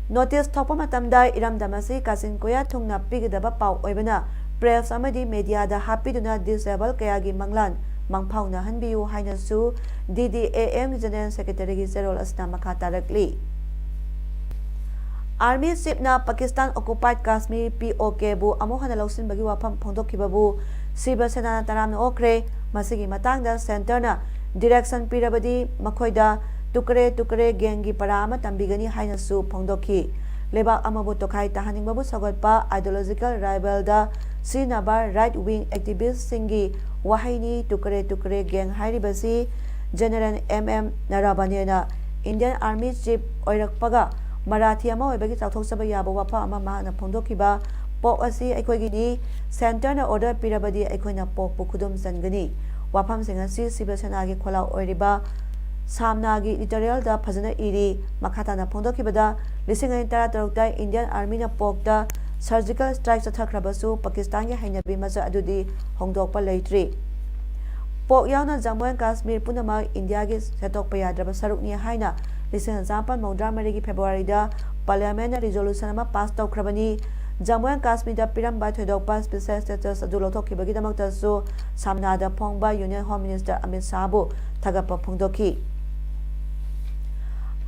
ꯅꯣꯇꯤꯁ ꯊꯣꯛꯄ ꯃꯇꯝꯗ ꯏꯔꯝꯗꯝ ꯑꯁꯤ ꯀꯥꯆꯤꯟ ꯀꯣꯌꯥ ꯊꯨꯡꯅ ꯄꯤꯒꯗꯕ ꯄꯥꯎ ꯑꯣꯏꯕꯅ, ꯄ꯭ꯔꯦꯁ ꯑꯃꯗꯤ ꯃꯦꯗꯤꯌꯥꯗ ꯍꯥꯞꯄꯤꯗꯨꯅ ꯗꯤꯁꯑꯦꯕꯜ ꯀꯌꯥꯒꯤ ꯃꯪꯂꯥꯟ ꯃꯪꯐꯥꯎꯅꯍꯟꯕꯤꯌꯨ ꯍꯥꯏꯅꯁꯨ ꯗꯤ ꯗꯤ ꯑꯦ ꯑꯦꯝꯒꯤ ꯖꯦꯅꯔꯦꯜ ꯁꯦꯀ꯭ꯔꯦꯇꯔꯤꯒꯤ ꯆꯦꯔꯣꯜ ꯑꯁꯤꯅ ꯃꯈꯥ ꯇꯥꯔꯛꯂꯤ꯫ ꯑꯥꯔꯃꯤ ꯆꯤꯐꯅ ꯄꯥꯀꯤꯁꯇꯥꯟ ꯑꯣꯀꯨꯄꯥꯏꯗ ꯀꯥꯁꯃꯤꯔ, ꯄꯤ ꯑꯣ ꯀꯦꯕꯨ ꯑꯃꯨꯛ ꯍꯟꯅ ꯂꯧꯁꯤꯟꯕꯒꯤ ꯋꯥꯐꯝ ꯐꯣꯡꯗꯣꯛꯈꯤꯕꯕꯨ ꯁꯤꯕ ꯁꯦꯅꯥꯅ ꯇꯔꯥꯝꯅ ꯑꯣꯛꯈ꯭ꯔꯦ꯫ ꯃꯁꯤꯒꯤ ꯃꯇꯥꯡꯗ ꯁꯦꯟꯇꯔꯅ ꯗꯤꯔꯦꯛꯁꯟ ꯄꯤꯔꯕꯗꯤ ꯃꯈꯣꯏꯗ ꯇꯨꯀꯔꯦ ꯇꯨꯀꯔꯦ ꯒꯦꯡꯒꯤ ꯄꯔꯥ ꯑꯃ ꯇꯝꯕꯤꯒꯅꯤ ꯍꯥꯏꯅꯁꯨ ꯐꯣꯡꯗꯣꯛꯈꯤ꯫ ꯂꯩꯕꯥꯛ ꯑꯃꯕꯨ ꯇꯣꯈꯥꯏ ꯇꯥꯍꯟꯅꯤꯡꯕꯕꯨ ꯁꯧꯒꯠꯄ ideological rivalꯗ ꯁꯤꯖꯤꯟꯅꯕ right wing activistꯁꯤꯡꯒꯤ ꯋꯥꯍꯩꯅꯤ ꯇꯨꯀꯔꯦ ꯇꯨꯀꯔꯦ ꯒꯦꯡ ꯍꯥꯏꯔꯤꯕꯁꯤ꯫ General M M Naravane Indian Army Chief ꯑꯣꯏꯔꯛꯄꯒ ꯃꯔꯥꯊꯤ ꯑꯃ ꯑꯣꯏꯕꯒꯤ ꯆꯥꯎꯊꯣꯛꯆꯕ ꯌꯥꯕ ꯋꯥꯐꯝ ꯑꯃ ꯃꯍꯥꯛꯅ ꯐꯣꯡꯗꯣꯛꯈꯤꯕ, ꯄꯣꯛ ꯑꯁꯤ ꯑꯩꯈꯣꯏꯒꯤꯅꯤ, centreꯅ order ꯄꯤꯔꯕꯗꯤ ꯑꯩꯈꯣꯏꯅ ꯄꯣꯛꯄꯨ ꯈꯨꯗꯨꯝ ꯆꯟꯒꯅꯤ꯫ ꯋꯥꯐꯝꯁꯤꯡ ꯑꯁꯤ ꯁꯤꯕ ꯁꯦꯅꯥꯒꯤ ꯈꯣꯜꯂꯥꯎ ꯑꯣꯏꯔꯤꯕ ꯁꯥꯝꯅꯥꯒꯤ editorialꯗ ꯐꯖꯅ ꯏꯔꯤ꯫ ꯃꯈꯥ ꯇꯥꯅ ꯐꯣꯡꯗꯣꯛꯈꯤꯕꯗ, ꯂꯤꯁꯤꯡ ꯑꯅꯤ ꯇꯔꯥꯇꯔꯨꯛꯇ Indian Armyꯅ ꯄꯣꯛꯇ surgical strike ꯆꯠꯊꯈ꯭ꯔꯕꯁꯨ ꯄꯥꯀꯤꯁꯇꯥꯟꯒꯤ ꯍꯩꯅꯕꯤ ꯃꯆꯠ ꯑꯗꯨꯗꯤ ꯍꯣꯡꯗꯣꯛꯄ ꯂꯩꯇ꯭ꯔꯤ꯫ ꯄꯣꯛ ꯌꯥꯎꯅ ꯖꯝꯃꯨ ꯑꯦꯟ ꯀꯥꯁꯃꯤꯔ ꯄꯨꯝꯅꯃꯛ ꯏꯟꯗꯤꯌꯥꯒꯤ ꯁꯦꯠꯇꯣꯛꯄ ꯌꯥꯗ꯭ꯔꯕ ꯁꯔꯨꯛꯅꯤ ꯍꯥꯏꯅ ꯂꯤꯁꯤꯡ ꯑꯅꯤ ꯆꯥꯃꯥꯄꯜ ꯃꯧꯗ꯭ꯔꯥ ꯃꯔꯤꯒꯤ Februaryꯗ Parliamentꯅ resolution ꯑꯃ pass ꯇꯧꯈ꯭ꯔꯕꯅꯤ꯫ ꯖꯝꯃꯨ ꯑꯦꯟ ꯀꯥꯁꯃꯤꯔꯗ ꯄꯤꯔꯝꯕ ꯊꯣꯏꯗꯣꯛꯄ special status ꯑꯗꯨ ꯂꯧꯊꯣꯛꯈꯤꯕꯒꯤꯗꯃꯛꯇꯁꯨ ꯁꯥꯝꯅꯥꯗ ꯐꯣꯡꯕ Union Home Minister ꯑꯃꯤꯠ ꯁꯥꯍꯕꯨ ꯊꯥꯒꯠꯄ ꯐꯣꯡꯗꯣꯛꯈꯤ꯫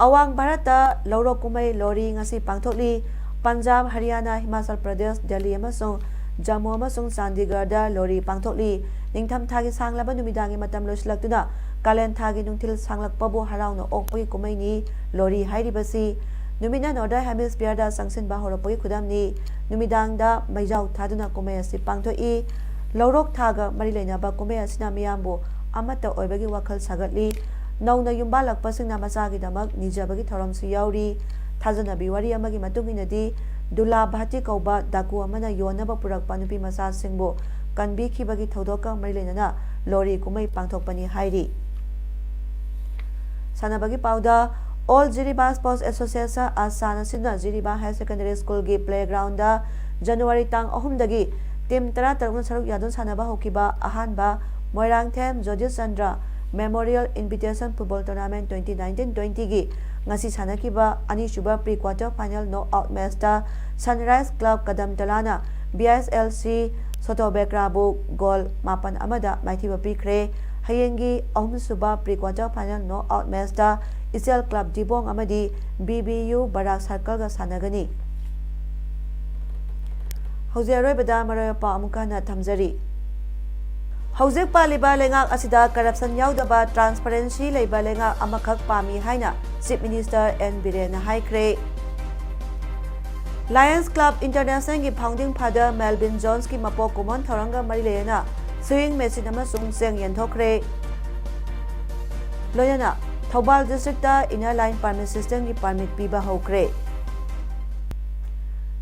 ꯑꯋꯥꯡ ꯚꯥꯔꯠꯇ ꯂꯧꯔꯣꯛ ꯀꯨꯝꯍꯩ ꯂꯣꯔꯤ ꯉꯁꯤ ꯄꯥꯡꯊꯣꯛꯂꯤ꯫ ꯄꯟꯖꯥꯕ, ꯍꯔꯤꯌꯥꯅꯥ, ꯍꯤꯃꯥꯆꯜ ꯄ꯭ꯔꯗꯦꯁ, ꯗꯦꯜꯂꯤ ꯑꯃꯁꯨꯡ ꯖꯝꯃꯨ ꯑꯃꯁꯨꯡ ꯆꯥꯟꯗꯤꯒꯔꯗ ꯂꯣꯔꯤ ꯄꯥꯡꯊꯣꯛꯂꯤ꯫ ꯅꯤꯡꯊꯝꯊꯥꯒꯤ ꯁꯥꯡꯂꯕ ꯅꯨꯃꯤꯗꯥꯡꯒꯤ ꯃꯇꯝ ꯂꯣꯏꯁꯤꯜꯂꯛꯇꯨꯅ ꯀꯥꯂꯦꯟ ꯊꯥꯒꯤ ꯅꯨꯡꯊꯤꯜ ꯁꯥꯡꯂꯛꯄꯕꯨ ꯍꯔꯥꯎꯅ ꯑꯣꯛꯄꯒꯤ ꯀꯨꯝꯍꯩꯅꯤ ꯂꯣꯔꯤ ꯍꯥꯏꯔꯤꯕꯁꯤ꯫ ꯅꯨꯃꯤꯠꯅ Northern Hemisphereꯗ ꯆꯪꯁꯤꯟꯕ ꯍꯧꯔꯛꯄꯒꯤ ꯈꯨꯗꯝꯅꯤ꯫ ꯅꯨꯃꯤꯗꯥꯡꯗ ꯃꯩꯖꯥꯎ ꯊꯥꯗꯨꯅ ꯀꯨꯝꯍꯩ ꯑꯁꯤ ꯄꯥꯡꯊꯣꯛꯏ꯫ ꯂꯧꯔꯣꯛ ꯊꯥꯒ ꯃꯔꯤ ꯂꯩꯅꯕ ꯀꯨꯝꯍꯩ ꯑꯁꯤꯅ ꯃꯤꯌꯥꯝꯕꯨ ꯑꯃꯠꯇ ꯑꯣꯏꯕꯒꯤ ꯋꯥꯈꯜ ꯁꯥꯒꯠꯂꯤ꯫ ꯅꯧꯅ ꯌꯨꯝꯕꯥꯜꯂꯛꯄꯁꯤꯡꯅ ꯃꯆꯥꯒꯤꯗꯃꯛ ꯅꯤꯖꯕꯒꯤ ꯊꯧꯔꯝꯁꯨ ꯌꯥꯎꯔꯤ꯫ ꯊꯥꯖꯅꯕꯤ ꯋꯥꯔꯤ ꯑꯃꯒꯤ ꯃꯇꯨꯡ ꯏꯟꯅꯗꯤ, ꯗꯨꯂꯥ ꯚꯥꯇꯤ ꯀꯧꯕ ꯗꯥꯀꯨ ꯑꯃꯅ ꯌꯣꯟꯅꯕ ꯄꯨꯔꯛꯄ ꯅꯨꯄꯤ ꯃꯆꯥꯁꯤꯡꯕꯨ ꯀꯟꯕꯤꯈꯤꯕꯒꯤ ꯊꯧꯗꯣꯛꯀ ꯃꯔꯤ ꯂꯩꯅꯅ ꯂꯣꯔꯤ ꯀꯨꯝꯍꯩ ꯄꯥꯡꯊꯣꯛꯄꯅꯤ ꯍꯥꯏꯔꯤ꯫ ꯁꯥꯟꯅꯕꯒꯤ ꯄꯥꯎꯗ, All Jiribam Sports Association, ꯑꯁꯥꯅ ꯁꯤꯟꯗꯨꯅ ꯖꯤꯔꯤꯕꯥꯝ Higher Secondary Schoolꯒꯤ playgroundꯗ January ꯇꯥꯡ ꯑꯍꯨꯝꯗꯒꯤ team ꯇꯔꯥꯇꯔꯨꯛꯅ ꯁꯔꯨꯛ ꯌꯥꯗꯨꯅ ꯁꯥꯟꯅꯕ ꯍꯧꯈꯤꯕ ꯑꯍꯥꯟꯕ Moirangthem ꯖꯣꯗꯤꯁ Chandra Memorial Invitation Football Tournament twenty nineteen twentyꯒꯤ ꯉꯁꯤ ꯁꯥꯟꯅꯈꯤꯕ ꯑꯅꯤꯁꯨꯕ pre quarter final knock out matchꯇ Sunrise Club ꯀꯗꯝꯇꯂꯥꯅ BISLC ꯁꯣꯇꯣꯕꯦꯀ꯭ꯔꯥꯕꯨ goal ꯃꯥꯄꯟ ꯑꯃꯗ ꯃꯥꯏꯊꯤꯕ ꯄꯤꯈ꯭ꯔꯦ꯫ ꯍꯌꯦꯡꯒꯤ ꯑꯍꯨꯝꯁꯨꯕ pre quarter final knock out matchꯇ ꯏꯆꯦꯜ Club ꯗꯤꯕꯣꯡ ꯑꯃꯗꯤ BBU ꯕꯔꯥꯛ Circleꯒ ꯁꯥꯟꯅꯒꯅꯤ꯫ ꯍꯧꯖꯤꯛ ꯑꯔꯣꯏꯕꯗ ꯃꯔꯨꯑꯣꯏꯕ ꯄꯥꯎ ꯑꯃꯨꯛꯀ ꯍꯟꯅ ꯊꯝꯖꯔꯤ꯫ ꯍꯧꯖꯤꯛ ꯄꯥꯜꯂꯤꯕ ꯂꯩꯉꯥꯛ ꯑꯁꯤꯗ ꯀꯔꯞꯁꯟ ꯌꯥꯎꯗꯕ, ꯇ꯭ꯔꯥꯟꯁꯄꯔꯦꯟꯁꯤ ꯂꯩꯕ ꯂꯩꯉꯥꯛ ꯑꯃꯈꯛ ꯄꯥꯝꯃꯤ ꯍꯥꯏꯅ ꯆꯤꯐ ꯃꯤꯅꯤꯁꯇꯔ ꯑꯦꯟ ꯕꯤꯔꯦꯟꯅ ꯍꯥꯏꯈ꯭ꯔꯦ꯫ ꯂꯥꯌꯟꯁ ꯀ꯭ꯂꯕ ꯏꯟꯇꯔꯅꯦꯁꯅꯦꯜꯒꯤ ꯐꯥꯎꯟꯗꯤꯡ ꯐꯥꯗꯔ ꯃꯦꯜꯕꯤꯟ ꯖꯣꯟꯁꯀꯤ ꯃꯄꯣꯛ ꯀꯨꯝꯑꯣꯟ ꯊꯧꯔꯝꯒ ꯃꯔꯤ ꯂꯩꯅꯅ ꯁ꯭ꯋꯤꯡ ꯃꯦꯆꯤꯟ ꯑꯃꯁꯨꯡ ꯆꯦꯡ ꯌꯦꯟꯊꯣꯛꯈ꯭ꯔꯦ꯫ ꯂꯣꯏꯅꯅ Thoubal district inner line permit ꯁꯤꯁꯇꯦꯝꯒꯤ ꯄꯥꯔꯃꯤꯠ ꯄꯤꯕ ꯍꯧꯈ꯭ꯔꯦ꯫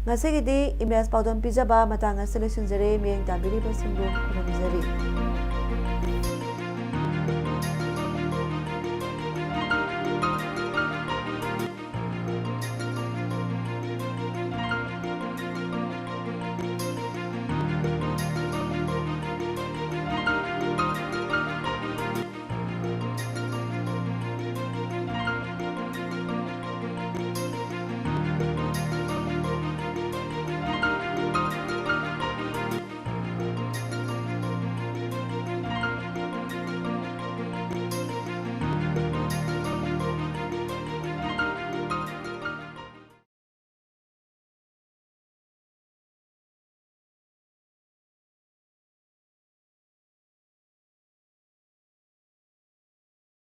ꯉꯁꯤꯒꯤꯗꯤ ꯏꯃꯦꯖ ꯄꯥꯎꯗꯝ ꯄꯤꯖꯕ ꯃꯇꯥꯡ ꯑꯁꯤꯗ ꯂꯣꯏꯁꯤꯟꯖꯔꯦ꯫ ꯃꯤꯠꯌꯦꯡ ꯇꯥꯕꯤꯔꯤꯕꯁꯤꯡꯕꯨ ꯈꯨꯔꯨꯝꯖꯔꯤ꯫